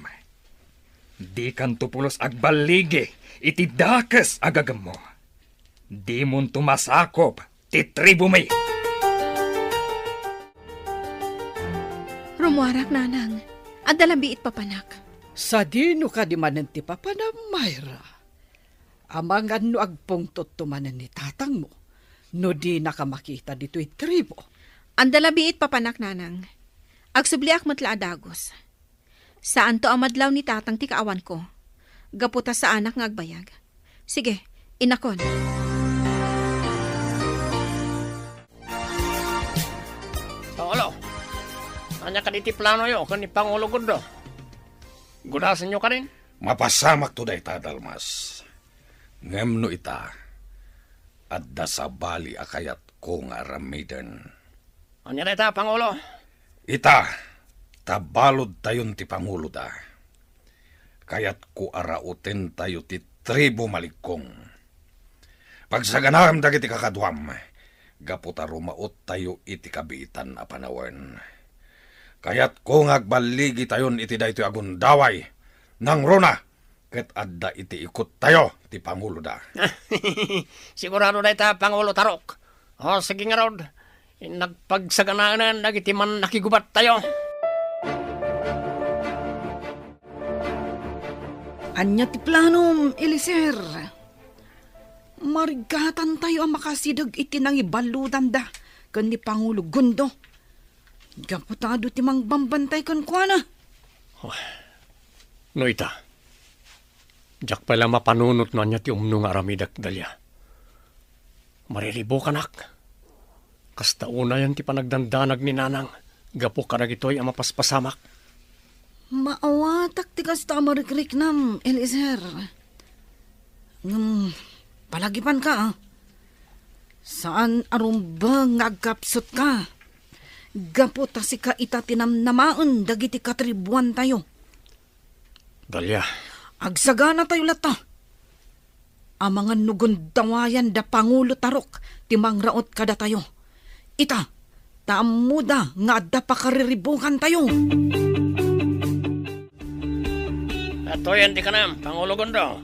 dikanto pulos agballigi iti dakes a gagemmo. Dimonto masakop ti tribumi. Rumuarak, nanang. Adda la biit papanak. Sadino kadi manen ti papanam, Myra? Amangan no agpungtotto manen ni tatangmo no dinaka makita ditoy tribo. Adda la biit papanak, nanang. Agsubliak met la a dagus. Saanto a madlaw ni tatang ti kaawanko, gapu ta saanak nga agbayag. Sige, inakon. Pangulo, ania kadi ti planoyo ken ni Pangulo Gundo? Gudasenyo kadin? Mapasamakto dayta, Dalmas. Ngem no ita, adda sabali a kayatko nga aramiden. Ania dayta, Pangulo? Ita, ta baludtayon ti panguloda. Kayatko a rautentayo ti tribo Malikkong. Pagsaganaem dagiti kakaduam, gapu ta rumauttayo iti kabiitan a panawen. Kayatko nga agballigitayon iti daytoy a gundaway. Nangruna, ket adda iti ikuttayo ti panguloda. Sigurado dayta, Pangulo Tarok. O, sige ngarud, innak pagsaganaen dagiti mannakigubattayo. Ania ti planom, Eliezer? Marigatantayo a makasideg iti nangibaludanda ken ni Pangulo Gundo. Gapu ta adu ti mangbambantay kenkuana. Oh, no ita, diak pay la mapanunot no ania ti umno nga aramidek, Dalia. Mariribukanak. Kasta unayen ti panagdandanag ni Nanang gapu kadagitoy a mapaspasamak. Maawatak ti kasta a marikriknam, Eliezer. Ngem, palagipanka, a. Saan a rumbeng nga agkapsutka. Gapu ta sika ita ti namnamaen dagiti katribuantayo. Dalia. Agsaganatayo latta. Amangan no gundawayan da Pangulo Tarok ti mangraut kadatayo. Ita, ta ammoda nga adda pakariribukantayo. Atoyen ti kanam, Pangulo Gundo.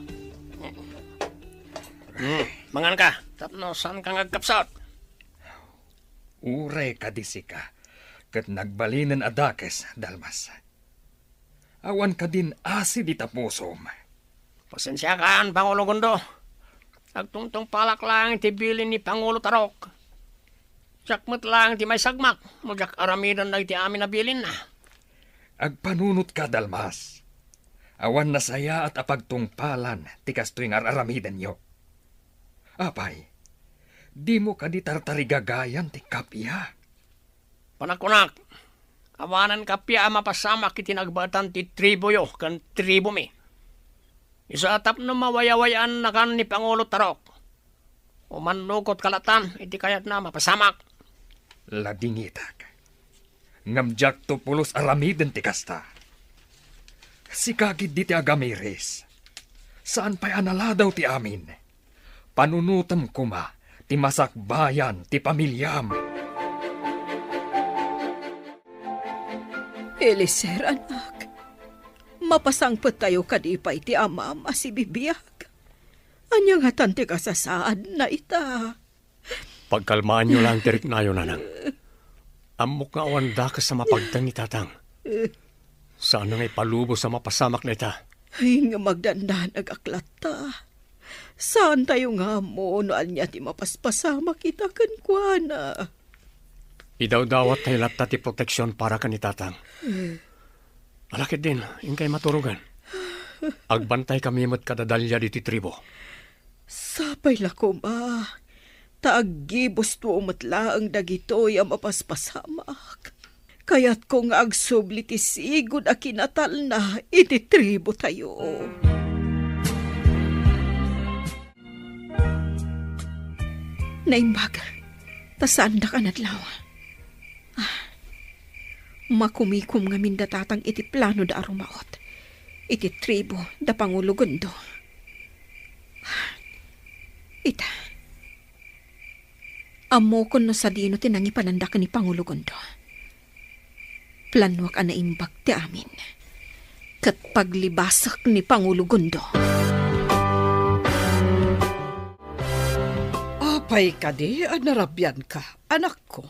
Hmm, manganka, tapno saanka nga agkapsut. Uray kadi sika, ket nagbalinen a dakes, Dalmas. Awan kadin asid ita pusom. Pasensiakan, Pangulo Gundo. Agtungtungpalak laeng iti bilin ni Pangulo Tarok. Siak met laeng ti maisagmak no diak aramiden dagiti amin a bilinna. Agpanunotka, Dalmas. Awan nasayaat a pagtungpalan ti kastoy nga ar-aramidenyo. Apay, dimo kadi tartarigagayan ti kappia? Panagkunak, awanen kappia a mapasamak iti nagbaetan ti tribuyo ken tribomi. Isu a tapno mawayaway-annakan ni Pangulo Tarok. Umannukotka latan iti kayatna a mapasamak. Ladingitak. Ngem diakto pulos aramiden ti kasta. Sika ketdi ti agamiris. Saan pay a naladaw ti amin. Panunotem koma ti masakbayan ti pamiliam. Eliezer, anak, mapasangpettayo kadi pay ti amam a sibibiag. Ania ngatan ti kasasaadna ita? Pagkalmaanyo laeng ti riknayo, Nanang. Ammok nga awan dakes a mapagteng ni Tatang. Saan nga ipalubos a mapasamak dayta. Ay, nga magdandanagak latta. Saantayo nga ammo no ania ti mapaspasamak ita kenkuana. Idawdawattayo latta ti proteksion para ken ni Tatang. Ala ketdin, inkay maturogan. Agbantaykami met kada Dalia ditoy tribo. Sapay la koma, ta aggibusto met laeng dagitoy a mapaspasamak. Kayatko nga agsubli ti sigud a kinatalna iti tribotayo. Naimbag, ta saandak a nadlaw. Ah, makumikom ngamin da Tatang iti planoda a rumaot iti tribo da Pangulo Gundo. Ita, ammokon no sadino ti nangipananda ken ni Pangulo Gundo. Planuak a naimbag ti amin, ket paglibasek ni Pangulo Gundo. Apay kadi a narabianka, anakko?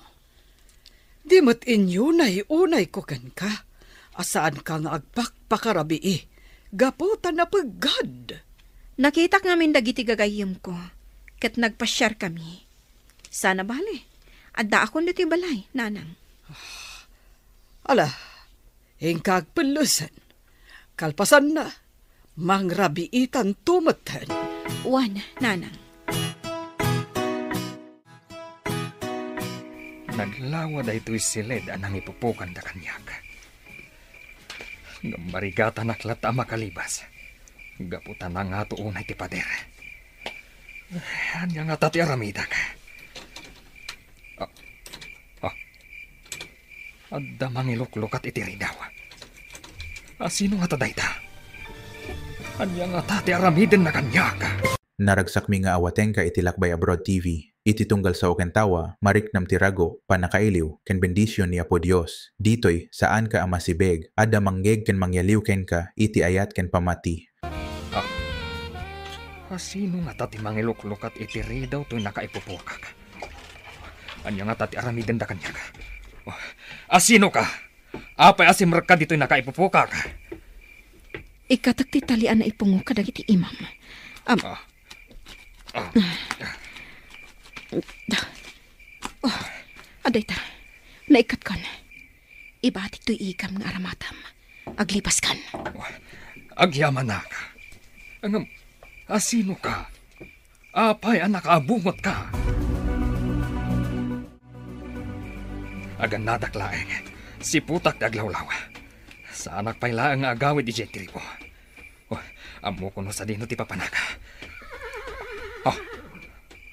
Di met inyunay-unayko kenka a saanka nga agpakpakarabii gapu ta napeggad. Nakitak ngamin dagiti gagayyemko, ket nagpasiarkami. Sana bale, addaakon ditoy balay, nanang. Ala, inka agpellesen. Kalpasanna, mangrabiitanto metten. Wen, nanang. Naglawa daytoy siled a nangipupokanda kaniak. Ngem marigatanak latta a makalibas, gapu ta nangato unay ti pader. Ania ngata ti aramidak? Ah, ah. Adda mangiluklukat iti ridaw. A sino ngata dayta? Ania ngata ti aramidenna kaniak? Naragsakmi nga awatenka iti Lakbay Abroad T V. Iti tunggal sao ken tawa, mariknam ti rago, pannakailiw, ken bendision ni Apo Dios. Ditoy, saanka a masibeg, adda mangngeeg ken mangyaliw kenka iti ayat ken pammati. Ah, a sino ngata ti mangiluklukat iti ridaw toy nakaipupokak? Ania ngata ti aramidenda kaniak? Oh, a sino ka? Apay a simrekka ditoy nakaipupokak? Ikkatek ti tali a naipungo kadagiti imam. Am- Ah. Ah. Oh, adda ita. Naikkatkon. Ibatik toy igam nga aramatam. Aglibaskan. Agyamanak. Ngem, a sino ka? Apay a nakaabungotka? Agannadak laeng, siputak ti aglawlaw. Saanak pay laeng nga agawid idiay tribo. Oh, ammok no sadino ti papanak. Oh,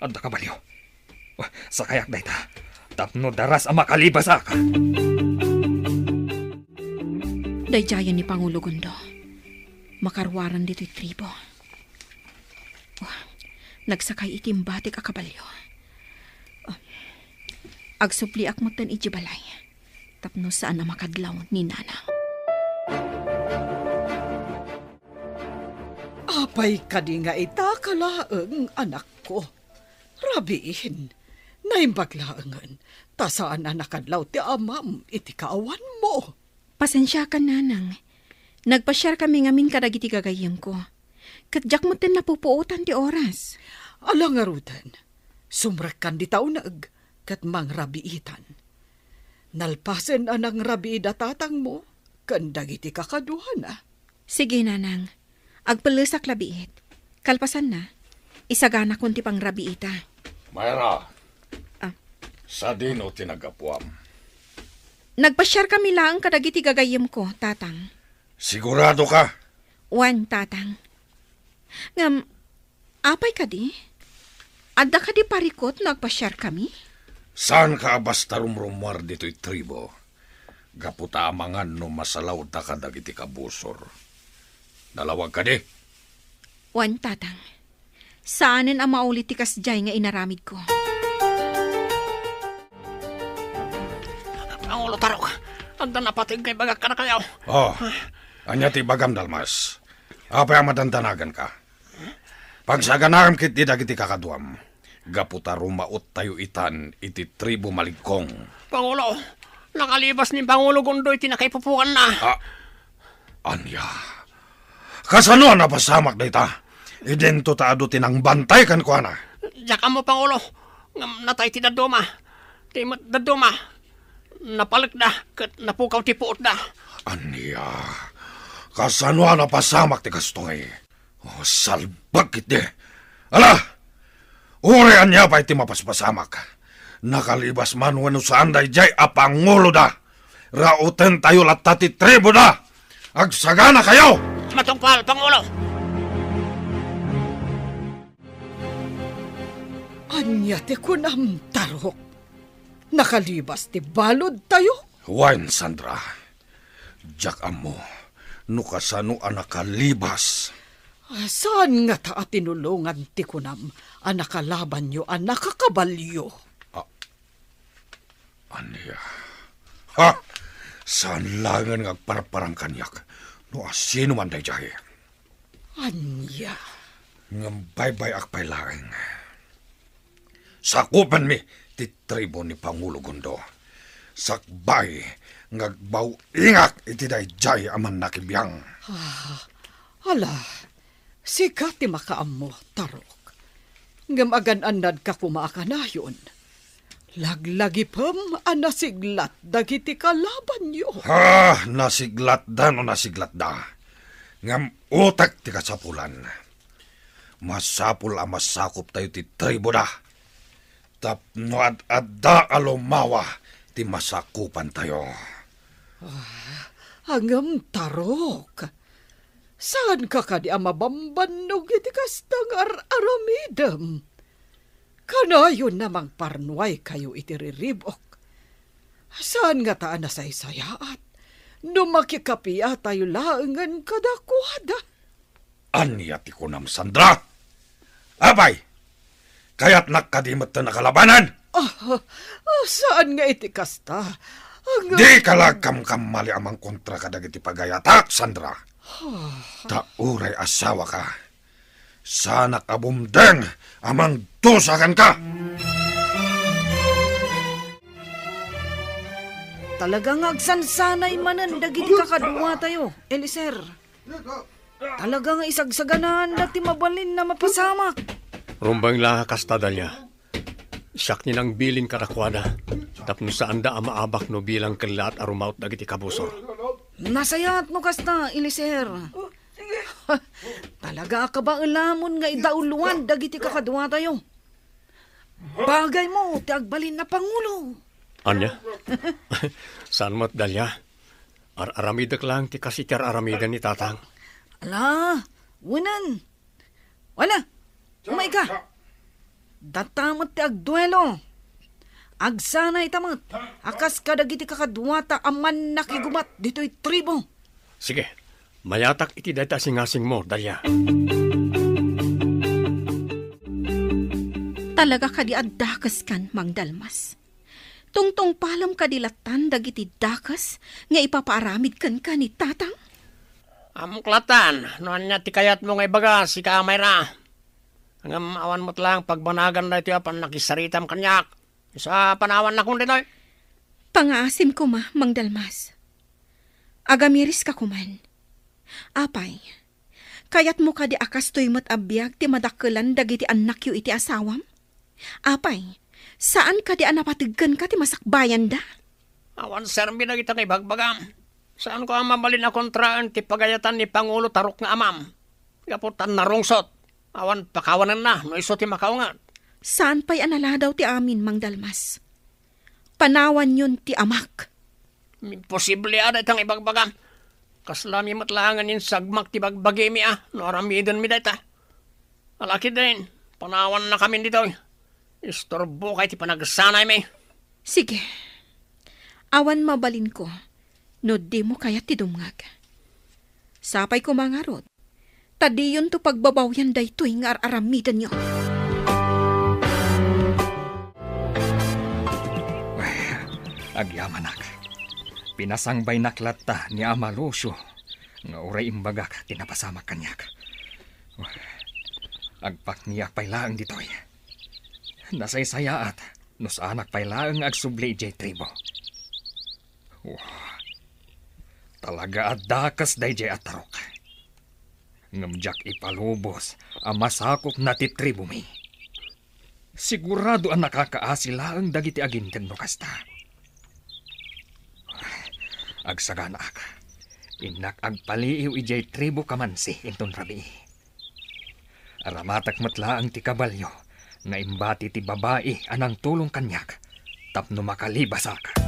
adda kabalio. Oh, sakayak dayta. Tapno daras a makalibasak. Daydiayen ni Pangulo Gundo. Makaruaren ditoy tribo. Oh, nagsakay iti imbatik a kabalio. Oh, agsubliak metten idiay balay. Tapno saan a makadlaw ni Nana. Apay kadi nga ita ka laeng, anakko? Rabiin, naimbag laengen, ta saan a nakadlaw ti amam iti kaawanmo. Pasensiakan, nanang. Nagpasiarkami ngamin kadagiti gagayyemko. Ket diak metten napupuotan ti oras. Ala ngaruden, sumrekkan dita uneg ket mangrabiitan. Nalpasen a nangrabiida tatangmo ken dagiti kakaduana. Sige, nanang. Agpellesak la biit. Kalpasanna, isaganakon ti pangrabiita. Myra, Ah. Sadino ti naggapuam? Nagpasiarkami laeng kadagiti gagayyemko, tatang. Sigurado ka? Wen, tatang. Ngem, apay kadi? Adda kadi parikut no agpasiarkami? Saanka a basta rumrumuar ditoy tribo, gapu ta amangan no masalawdaka dagiti kabusor. Nalawag kadi? Wen, tatang. Saanen a mauli ti kasdiay nga inaramidko. Pangulo Tarok, adda napateg nga ibagak kadakayo. Oh, ania ti ibagam, Dalmas? Apay a madandanaganka? Pagsaganaam ketdi dagiti kakaduam, gapu ta rumaottayo itan iti tribu Maligkong. Pangulo, nakalibas ni Pangulo Gundo iti nakaipupukanna. Ah, ania? Kasano a napasamak dayta? Idinto ta adu ti nangbantay kenkuana. Diak ammo, Pangulo, ngem natay ti dadduma. Ti met dadduma, napalekda ket napukaw ti puotda. Ania? Kasano a napasamak ti kastoy? Oh, salbag ketdi. Ala! Uray ania pay ti mapaspasamak, nakalibas man wenno saan daydiay a panguloda, rautentayo latta ti tribuda. Agsaganakayo! Matungpal, Pangulo! Ania ti kunam, Tarok? Nakalibas ti baludtayo? Wen, Sandra. Diak ammo no kasano a nakalibas. Ah, saan ngata a tinulongan ti kunam a nakalabanyo a nakakabalio? Ah, ania? Ha? Saan laengen nga agparparang kaniak no asino man daydiay. Ania? Ngem baybay-ak pay laeng. Sakupenmi ti tribu ni Pangulo Gundo. Sakbay, nga agbaw-ingak iti daydiay a mannakibiang. Ah, ala, sika ti makaammo, Tarok. Ngem agan-annadka koma a kanayon. Laglagipem a nasiglat dagiti kalabanyo. Ah, nasiglatda no nasiglatda. Ngem utek ti kasapulan. Masapul a masakuptayo ti tribuda. Tapno ad-adda a lumawa ti masakupantayo. Ah, ngem, Tarok, saanka kadi a mabambannog iti kasta nga ar-aramidem? Kanayon a mangparnuaykayo iti riribuk. Saan ngata a nasaysayaat no makikapiatayo laengen kadakuada? Ania ti kunam, Sandra? Apay, kayatnak kadi metten a kalabanen? Ah, ah, saan nga iti kasta. Ang Dika la agkamkamali a mangkontra kadagiti pagayatak, Sandra. Ah. Ta uray asawaka, saanak a bumdeng a mangdusa kenka. Talaga nga agsansanay manen dagiti kakaduatayo, Eliezer. Talaga nga isagsaganaanda ti mabalin a mapasamak. Rumbeng la nga kasta, Dalia. Siak ni nangbilin kadakuada, tapno saanda a maabak no bilang kellaat a rumaut dagiti kabusor. Nasayaat no kasta, Eliezer. Talaga a kabaelamon nga idauloan dagiti kakaduatayo. Bagaymo ti agbalin a pangulo. Ania? Saan met, Dalia? Ar-aramidek laeng ti kas iti ar-aramiden ni Tatang. Ala, wenen. Wala, umayka. Data met ti agduelo. Agsanayta met a kas kadagiti kakaduata a mannakigubat ditoy tribu. Sige, mayatak iti dayta a singasingmo, Dalia. Talaga kadi a dakeskan, Mang Dalmas? Tungtungpalem kadi lattan dagiti dakes nga ipapaaramid kenka ni Tatang? Ammok lattan no ania ti kayatmo nga ibaga, sika a Mayra. Ngem awan met laeng pagbanagan daytoy a pannakisaritam kaniak. Isu a panawannakon ditoy. Pangaasim koma, Mang Dalmas. Agamiriska koman. Apay, kayatmo kadi a kastoy met a biag ti madakkelan dagiti annakyo iti asawam? Apay, saan kadi a napateg kenka ti masakbayanda? Awan serbi dagita nga ibagbagam. Saanko a mabalin a kontraen ti pagayatan ni Pangulo Tarok nga amam. Gapu ta narungsot, awan pakawanenna no isu ti makaunget. Saan pay a naladaw ti amin, Mang Dalmas. Panawanyon ti amak. Imposible a dayta nga ibagbagam. Kasla mi met laengen insagmak ti bagbagimi a no aramidenmi dayta. Alakiden, panawannakamin ditoy. Isturbokay ti panagsanaymi. Sige. Awan mabalinko no dimo kayat ti dumngeg. Sapay koma ngarud, ta diyonto pagbabawian daytoy nga ar-aramidenyo. Wen, agyamanak. Pinasangbaynak latta ni Ama Lucio nga uray imbagak ti napasamak kaniak. Wen, agpakniak pay laeng ditoy. Nasaysayaat no saanak pay laeng nga agsubli idiay tribo. Wah, talaga a dakes daydiay a Tarok. Ngem diak ipalubos a masakupna ti tribomi. Sigurado a nakakaasi laeng dagiti aginteg no kasta. Agsaganaak, innak agpaliiw idiay tribo Kamansi inton rabii. Aramatek met laeng ti kabalio nga imbati ti babai a nangtulong kaniak tapno makalibasak.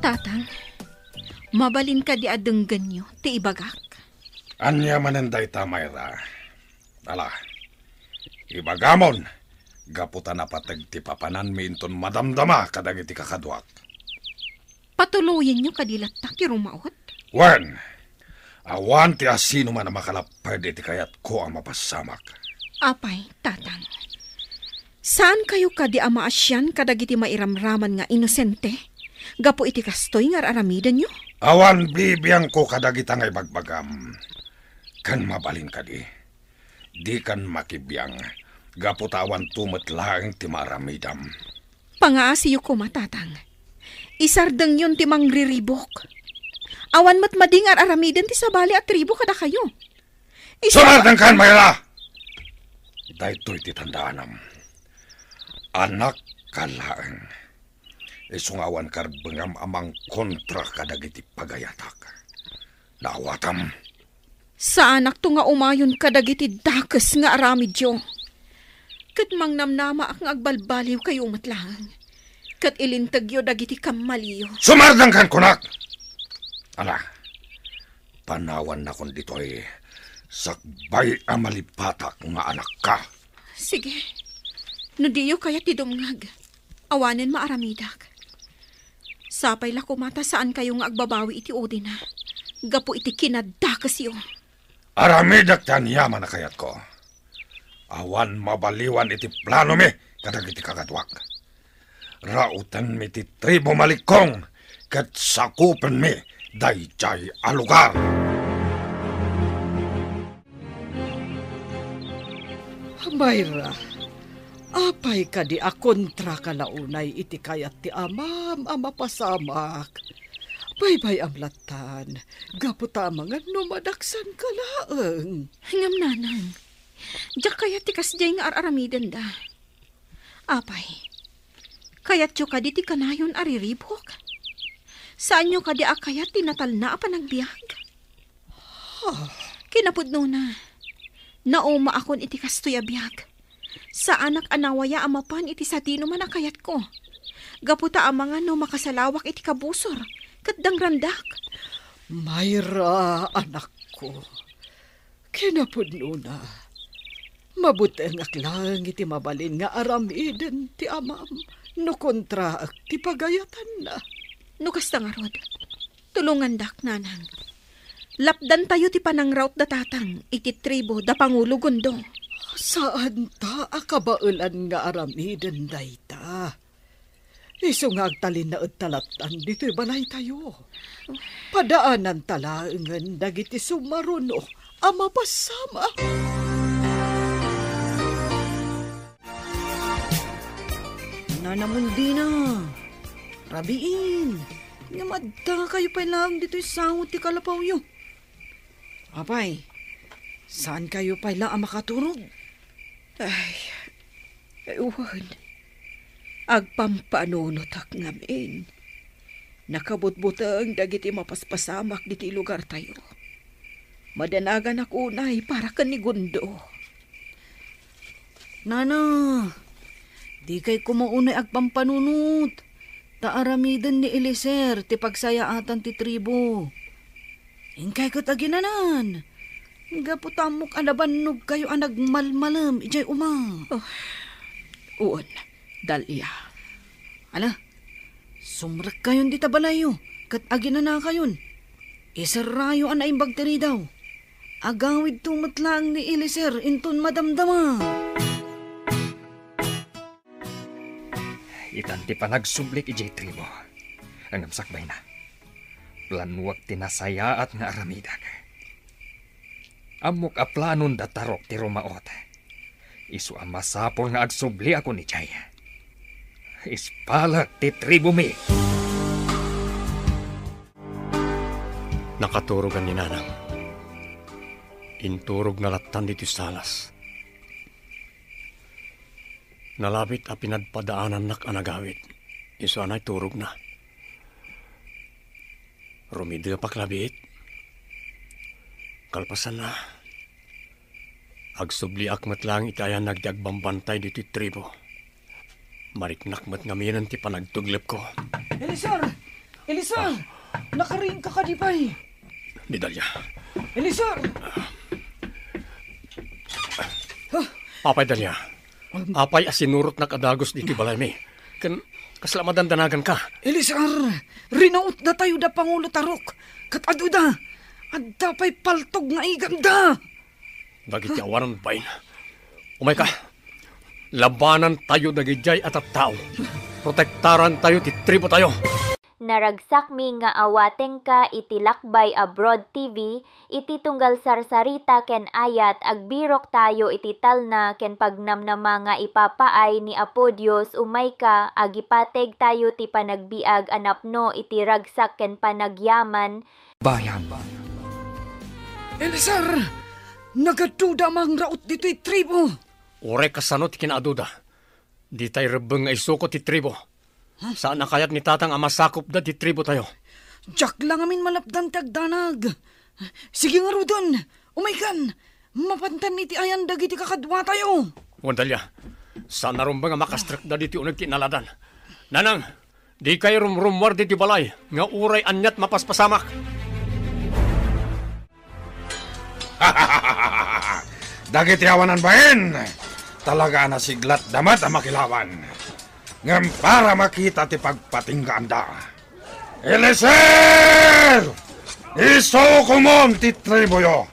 Tatang, mabalin kadi a denggenyo ti ibagak? Ania manen dayta, Mayra? Ala, ibagamon, gapu ta napateg ti papananmi inton madamdama kadagiti kakaduak. Patuloyenyo kadi latta ti rumaut? Wen, awan ti asinoman a makalapped iti kayatko a mapasamak. Apay, Tatang, saankayo kadi a maasian kadagiti mairamraman nga inosente gapu iti kastoy nga ar-aramidenyo? Awan bibiangko kadagita nga ibagbagam. Ken mabalin kadi, dikan makibiang gapu ta awanto met laeng ti maaramidam. Pangaasiyo koma, Tatang. Isardengyon ti mangriribuk. Awan met madi nga ar-aramiden ti sabali a tribu kadakayo. Isar- Sumardengkan, Mayra! Daytoy ti tandaanam. Anakka laeng. Isu nga awan karbengam a mangkontra kadagiti pagayatak. Naawatam. Saanakto nga umayon kadagiti dakes nga aramidyo. Ket mangnamnamaak nga agbalbaliwkayo met laeng. Ket ilintegyo dagiti kammaliyo. Sumardengkan, kunak! Ala, panawannakon ditoy sakbay a malipatak nga anakka. Sige. No diyo kayat ti dumngeg, awanen maaramidak. Sapay la koma ta saankayo nga agbabawi iti udina gapu iti kinadakesyo. Aramidek ti aniaman a kayatko. Awan mabaliwan iti planomi kadagiti kakaduak. Raotenmi ti tribu Malikkong ket sakupenmi daydiay a lugar. Mayra, apay kadi a kontraka la unay iti kayat ti amam a mapasamak? Baybay-am lattan, gapu ta amangan no madaksanka laeng. Ngem nanang, diak kayat ti kasdiay nga ar-aramidenda. Apay, kayatyo kadi ti kanayon a riribuk? Saanyo kadi a kayat ti natalna a panagbiag? Ah. Kinapudnona, naumaakon iti kastoy a biag. Saanak a nawaya a mapan iti sadinoman a kayatko. Gapu ta amangan no makasalawak iti kabusor ket dangrandak. Mayra, anakko, kinapudnona, mabutengak laeng iti mabalin nga aramiden ti amam no kontraek ti pagayatanna. No kasta ngarud, tulongandak, nanang. Lapdantayo ti panangraut da tatang iti tribu da Pangulo Gundo. Saanta a kabaelan nga aramiden dayta. Isu nga agtalinaedta lattan ditoy balaytayo. Padaananta laengen dagiti sumaruno a mapasamak. Nanang Undina, rabiin, ngem addakayo pay laeng ditoy sango ti kalapawyo. Apay, saankayo pay la a makaturog? Ay, wen. Agpampanunotak ngamin. Nakabutbuteng dagiti mapaspasamak ditoy lugartayo. Madanaganak unay para ken ni Gundo. Nana, dikay koma unay agpampanunot, ta aramiden ni Eliezer ti pagsayaatan ti tribu. Inkay ket aginanan, gapu ta ammok a nabannogkayo a nagmalmalem idiay uma. Oh, wen, Dalia. Ala, sumrekkayon dita balayyo, ket aginanakayon. Iserrayo a naimbag ti ridaw. Agawidto met laeng ni Eliezer inton madamdama. Itan ti panagsublik idiay tribu. Ngem sakbayna, planuek ti nasayaat nga aramidek. Ammok a planon da Tarok ti rumaot. Isu a masapul nga agsubliakon idiay. Ispalek ti tribumi. Nakaturogan ni Nanang. Inturogna lattan ditoy salas. Nalabit a pinadpadaanannak a nagawid. Isu a naiturogna. Rumidepak labiit. Kalpasanna, agsubliak met laeng iti ayan dagiti agbambantay ditoy tribu. Mariknak met ngaminen ti panagtuglepko. Eliezer! Eliezer! Ah. Nakariingka kadi pay? Ni Dalia. Eliezer! Apay, Dalia. Um. Apay a sinurotnak a dagus ditoy balaymi? Ken kasla madandanaganka? Eliezer, rinautdatayo da Pangulo Tarok. Ket aduda, adda pay paltog nga iganda. Dagiti awanan bain. Umayka. Labanantayo dagidiay a tattao. Protektarantayo ti tributantayo. Naragsakmi nga awatengka iti Lakbay Abroad T V, iti tunggal sarsarita ken ayat, agbiroktayo iti talna ken pagnamnama nga ipapaay ni Apo Dios. Umayka, agipategtayo ti panagbiag a napno iti ragsak ken panagyaman. Bayan. Eliezer! Nagaduda a mangraot ditoy tribo! Uray kasano ti kinaaduda, ditay rebbeng nga isuko ti tribo. Saan a kayat ni Tatang a masakopda ti tribotayo. Diak la ngamin malapdan ti agdanag. Sige ngaruden, umaykan. Mapantan iti ayan dagiti kakaduatayo. Wen Dalia, saan a rumbeng a makastrekda ditoy uneg ti inaladan. Nanang, dikay rumrummuar ditoy balay nga uray aniat mapaspasamak. Dagiti awanan bain, talaga a nasiglatda met a makilaban. Ngem para makita ti pagpatinggaanda. Eliezer! Isukomon ti triboyo!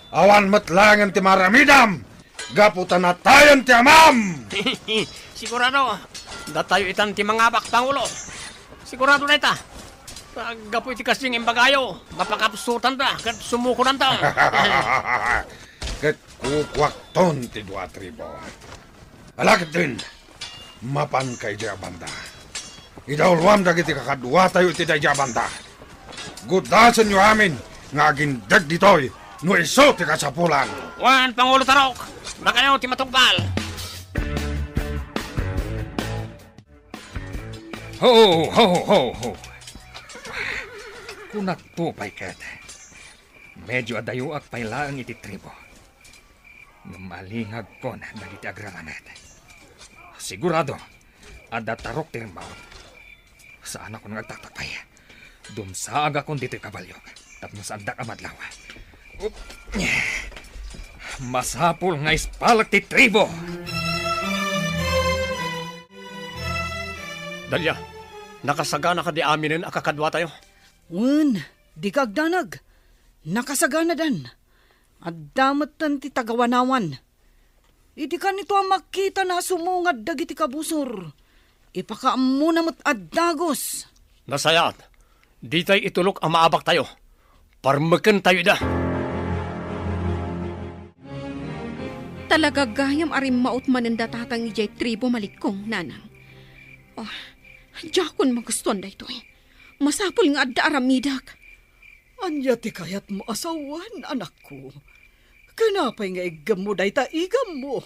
Awan met laengen ti maaramidam gapu ta natayen ti amam! Sigurado, datayo itan ti mangabak, Pangulo. Sigurado dayta. Gapu iti kasdi nga imbagayo, mapakapsutanda ket sumukonanda. Ket kukuakton ti dua a tribo. Ala ketdin, mapanka idiay a banda. Idauluam dagiti kakaduatayo iti daydiay a banda. Gudasenyo amin nga agindeg ditoy no isu ti kasapulan. Wen, Pangulo Tarok, dakayo ti matungpal. Ho, ho, ho, ho. Kunakto pay ket, medio adayoak pay laeng iti tribo. Ngem alingagkon dagiti agraramat. Sigurado, adda Tarok ti rimmaut. Saanakon nga agtaktakpay. Dumsaagakon ditoy kabalio tapno saandak a madlaw. Up. Masapul nga ispalak ti tribo. Dalia, nakasagana kadi aminen a kakaduatayo? Wen, dika agdanag. Nakasaganadan. Adda metten ti tagawanawan. Idi kanito a makitana a sumungad dagiti kabusor, ipakaammona met a dagus. Nasayaat, ditay itulok a maabaktayo. Parmekentayo ida. Talaga gayam a rimmaut manen da Tatang idiay tribo, malikkong, Nanang. Oh, diakon magustuan daytoy. Masapul nga adda aramidek. Ania ti kayatmo a sawen, anakko? Ken apay nga iggemmo dayta igammo?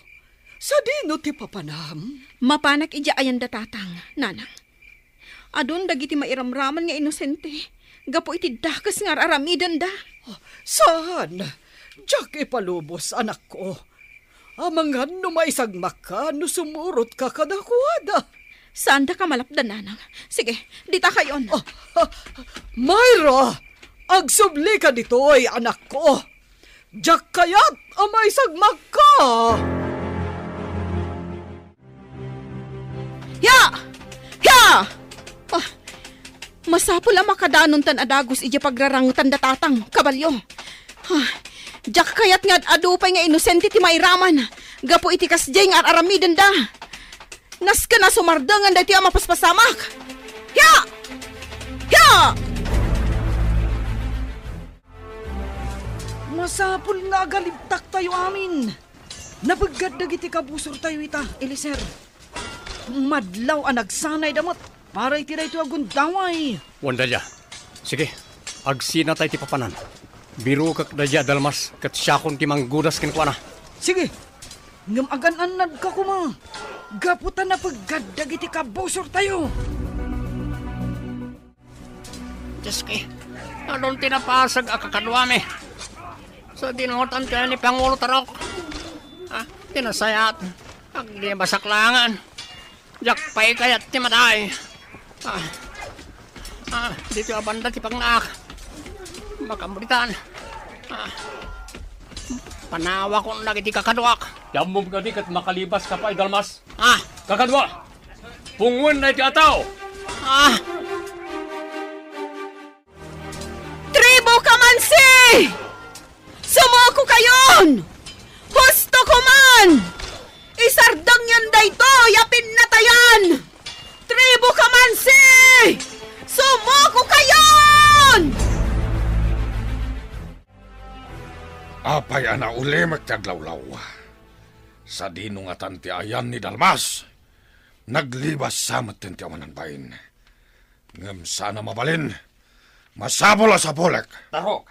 Sadino ti papanam? Mapanak idiay ayan da Tatang, Nanang. Adun dagiti mairamraman nga inosente gapu iti dakes nga ar-aramidenda. Saan? Diak ipalubos, anakko. Amangan no maisagmakka no sumurotka kadakuada. Saandaka malapdan, Nanang. Sige, ditakayon. Ah, ah, Myra! Agsublika ditoy, anakko. Diak kayat a maisagmakka! Ya! Ya! Ah, masapul a makadanontan a dagus idiay pagrarangetan da Tatang, kabalio. Ah, diak kayat nga ad-adu pay nga inosente ti mairaman gapu iti kasdiay nga ar-aramidenda. Nasken a sumardengen daytoy a mapaspasamak. Ya! Ya! Masapul nga agalibtaktayo amin. Napeggad dagiti kabusortayo ita, Eliezer. Madlaw a nagsanayda met para iti daytoy a gundaway. Wen Dalia. Sige, agsinatay ti papanan. Birokek daydiay a dalmas ket siakon ti manggudas kenkuana. Sige, ngem agan-annadka koma gapu ta napeggad dagiti kabusortayo. Dios ko, adun ti napasek a kakaduami. Sadino tan ti ni Pangulo Tarok. Ah, ti nasayaat. Agdibasak laengen. Diak pay kayat ti matay. Ah, ah, ditoy a banda ti pangnaak. Makamuritan. Ah, panawakon dagiti kakaduak. Ti ammom kadi ket makalibaskan pay, Dalmas. Ah. Kakadua, pungoen daytoy a tao. Ah. Tribo Kamansi! Sumukokayon! Husto koman! Isardengyon daytoy a pinnatayan! Tribo Kamansi! Sumuko kayon! Apay a naulimek ti aglawlaw? Sadino ngatan ti ayan ni Dalmas? Naglibas sa metten ti awanan bain. Ngem saan a mabalin. Masapul a sapulek. Tarok,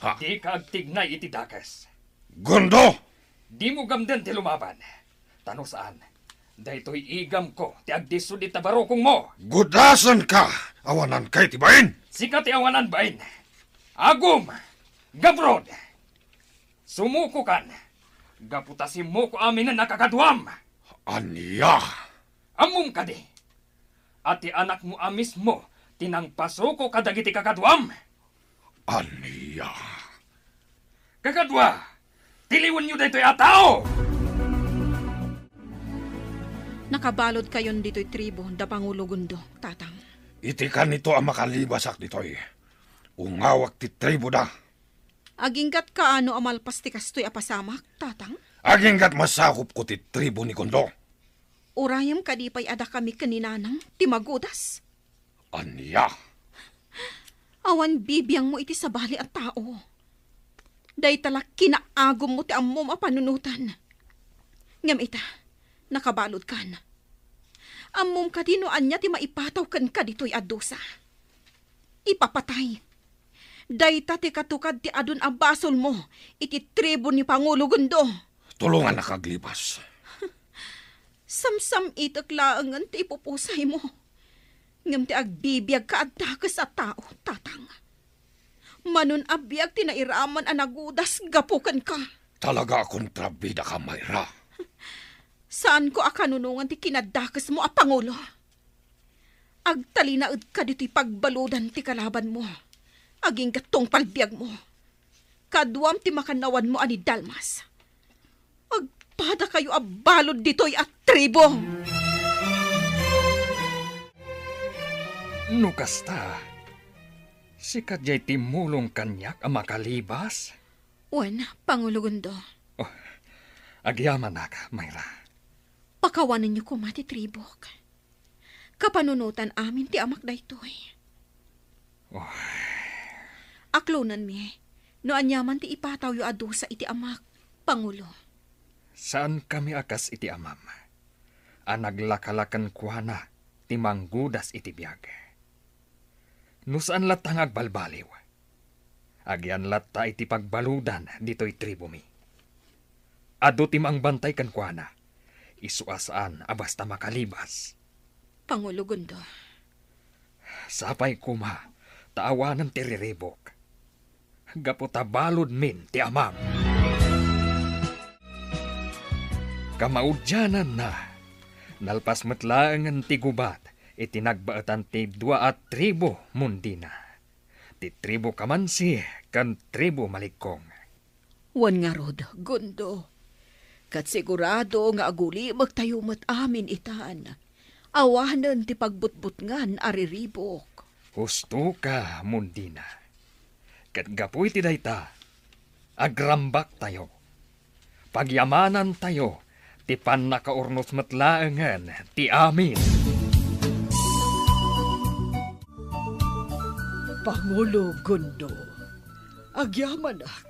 ha? Dika agtignay iti dakes. Gundo! Dimo gamden ti lumaban. Ta no saan, daytoy igamko ti agdisud ita barukongmo. Gudasenka! Awananka iti bain! Sika ti awanan bain. Agum! Gabrod! Sumukokan! Gapu ta simmuko aminen a kakaduam! Ania? Ammom kadi a ti anakmo a mismo ti nangpasuko kadagiti kakaduam? Ania? Kakadua, tiliwenyo daytoy a tao! Nakabaludkayon ditoy tribu da Pangulo Gundo, Tatang. Iti kanito a makalibasak ditoy, ungawak ti tribuda. Aginggatka no a malpas ti kastoy a pasamak, Tatang? Aginggat masakopko ti tribu ni Gundo. Urayem kadi pay a dakami ken ni Nanang ti magudas? Ania? Awan bibiangmo iti sabali a tao. Dayta la kinaagummo ti ammom a panunotan. Ngem ita, nakabaludkan. Ammom kadi no ania ti maipataw kenka ditoy a dusa? Ipapatay. Dayta ti katukad ti adun a basolmo iti tribu ni Pangulo Gundo. Tulongannak aglibas. Samsam-itek laengen ti ipupusaymo. Ngem ti agbibiagka a dakes a tao, Tatang. Manon a biag ti nairaman a nagudas gapu kenka. Talaga a kontrabidaka, Mayra. Saanko a kanunongan ti kinadakesmo a pangulo. Agtalinaedka ditoy pagbaludan ti kalabanmo. Agingga tungpal biagmo. Kaduam ti makannawanmo a ni Dalmas. Agpadakayo a balud ditoy a tribu! No kasta, sika diay timmulong kaniak a makalibas? Wen, Pangulo Gundo. Oh, agyamanak, Mayra. Pakawanenyo koma ti tribuk. Kapanunotan amin ti amak daytoy. Oh. Aklonenmi no aniaman ti ipatawyo a dusa iti amak, Pangulo. Saankami a kas iti amam, a naglakala kenkuana ti manggudas iti biag. No saan latta nga agbalbaliw, agian latta iti pagbaludan ditoy tribumi. Adu ti mangbantay kenkuana, isu a saan a basta makalibas. Pangulo Gundo. Sapay koma ta awanen ti riribuk. Gapu ta baludmin ti amam. Kamaudiananna, nalpas met laengen ti gubat iti nagbaetan ti dua a tribu Mundina, ti tribu Kamansi ken tribu Maligkong. Wen ngarud, Gundo, ket sigurado nga agulimektayo met amin itan. Awanen ti pagbutbutngan a riribuk. Husto ka, Mundina. Ket gapu iti dayta, agrambaktayo. Pagyamanantayo ti pannakaurnos met laengen ti amin. Pangulo Gundo, agyamanak,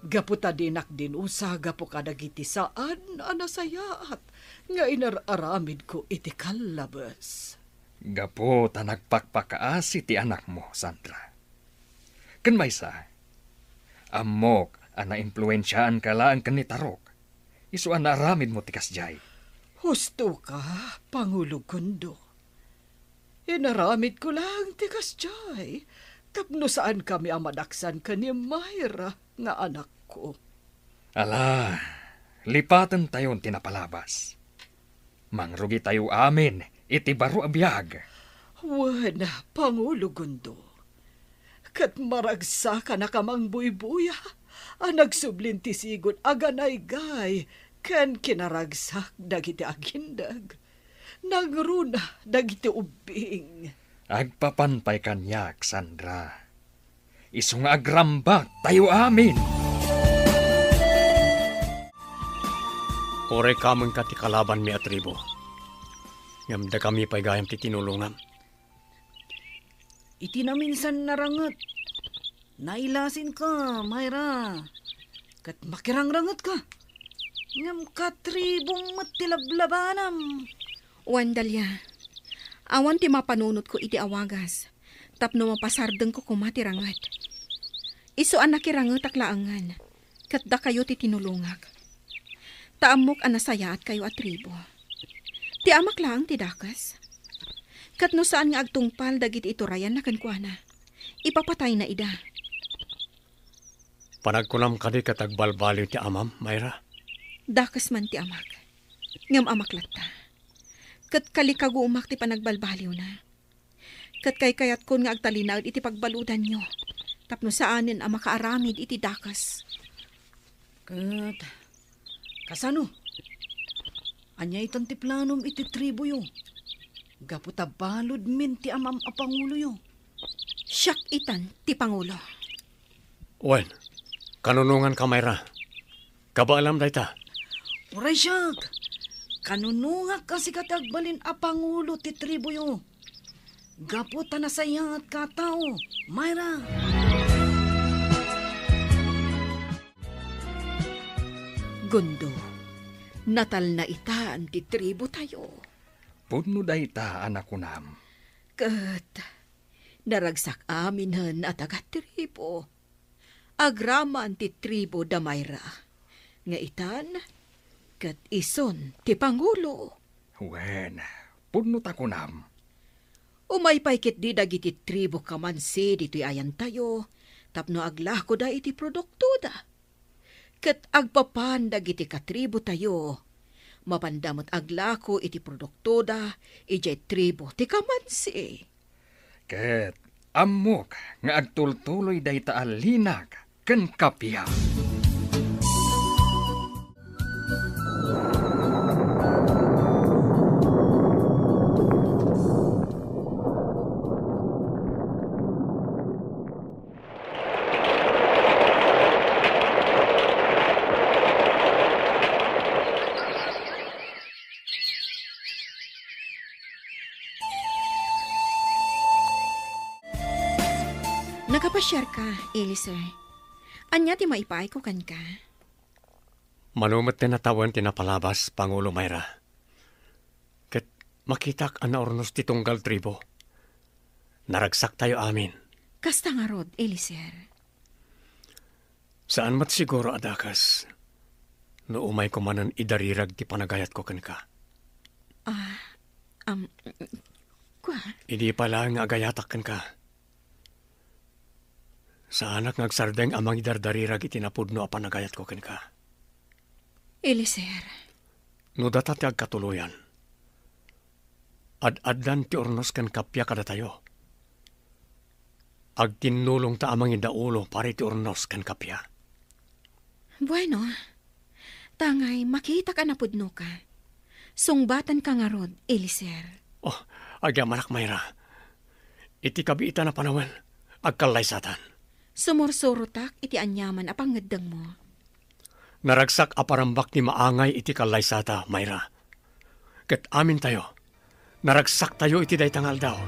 gapu ta dinak dinusa gapu kadagiti saan a nasayaat nga inar-aramidko iti kallabes. Gapu ta nagpakpakaasi ti anakmo, Sandra. Ken maysa, ammok a naimpluensiaanka laeng ken ni Tarok. Isu a naaramidmo ti kasdiay. Husto ka, Pangulo Gundo. Inaramidko laeng ti kasdiay tapno saankami a madaksan ken ni Mayra nga anakko. Ala, lipatentayon ti napalabas. Mangrugitayo amin iti baro a biag. Wen, Pangulo Gundo, ket maragsakan a kamangbuybuya a nagsublin ti sigud a ganaygay ken kinaragsak dagiti agindeg. Nangruna dagiti ubbing. Agpapan pay kaniak, Sandra. Isu nga agrambak tayo amin. Uray kamenka ti kalabanmi a tribu, ngem dakami pay gayam ti tinulongam. Iti naminsan naranget, nailasinka, Myra. Ket makirangrangetka. Ngem katribom met ti lablabanam. Wen, Dalia, awan ti mapanunotko iti awagas tapno mapasardengko koma ti ranget. Isu a nakirangetak laengen, ket dakayo ti tinulongak. Ta ammok a nasayaatkayo a tribo. Ti amak laeng ti dakes. Ket no saan nga agtungpal dagiti iturayanna kenkuana, ipapatayna ida. Panagkunam kadi ket agbalbaliw ti amam, Myra? Dakes man ti amak. Ngem amak latta. Ket kalikagumak ti panagbalbaliwna. Ket kaykayatkon nga agtalinaed iti pagbaludanyo, tapno saanen a makaaramid iti dakes. Ket kasano? Ania itan ti planom iti tribuyo? Gapu ta baludmin ti amam a panguloyo. Siak itan ti pangulo. Wen, kanunonganka, Myra. Kabaelam dayta. Uray siak, kanunongak a sika ti agbalin a pangulo ti tribuyo. Gapu ta nasayaatka a tao, Myra. Gundo, natalna itan ti tribu tayo. Pudno dayta a nakunam. Ket naragsak aminen a taga-tribu. Agraman ti tribu da Myra. Nga itan, ket isun ti pangulo. Wen, pudno ta kunam. Umay pay ketdi dagiti tribu kamansi ditoy ayantayo, tapno aglakoda iti produktoda. Ket agpapan dagiti katribu tayo, mapanda met aglako iti produktoda idiay tribu ti kamansi. Ket ammok nga agtultuloy dayta a linak ken kappia. Nakapasiarka, Eliezer. Ania ti maipaayko kenka? Mano met ti natawen ti napalabas, Pangulo Myra. Ket makitak a naurnos ti tunggal tribu. Naragsaktayo amin. Kasta ngarud, Eliezer. Saan met siguro a dakes no umayko manen idarirag ti panagayatko kenka. Ah, am, kua? Idi pay laeng nga agayatak kenka, saanak nga agsardeng a mangidardarirag iti napudno a panagayatko kenka. Eliezer. No data ti agkatuloyan, ad-addan ti urnos ken kappia kadatayo. Agtinnulongta a mangidaulo para iti urnos ken kappia. Bueno, tangay makitak a napudnoka. Sungbatanka ngarud, Eliezer. Oh, agyamanak, Myra. Iti kabiitan a panawen, agkallaysatan. Sumursurotak iti aniaman a pangngeddengmo. Naragsak a parambak ti maangay iti kallaysata, Myra. Ket amintayo, naragsaktayo iti dayta nga aldaw.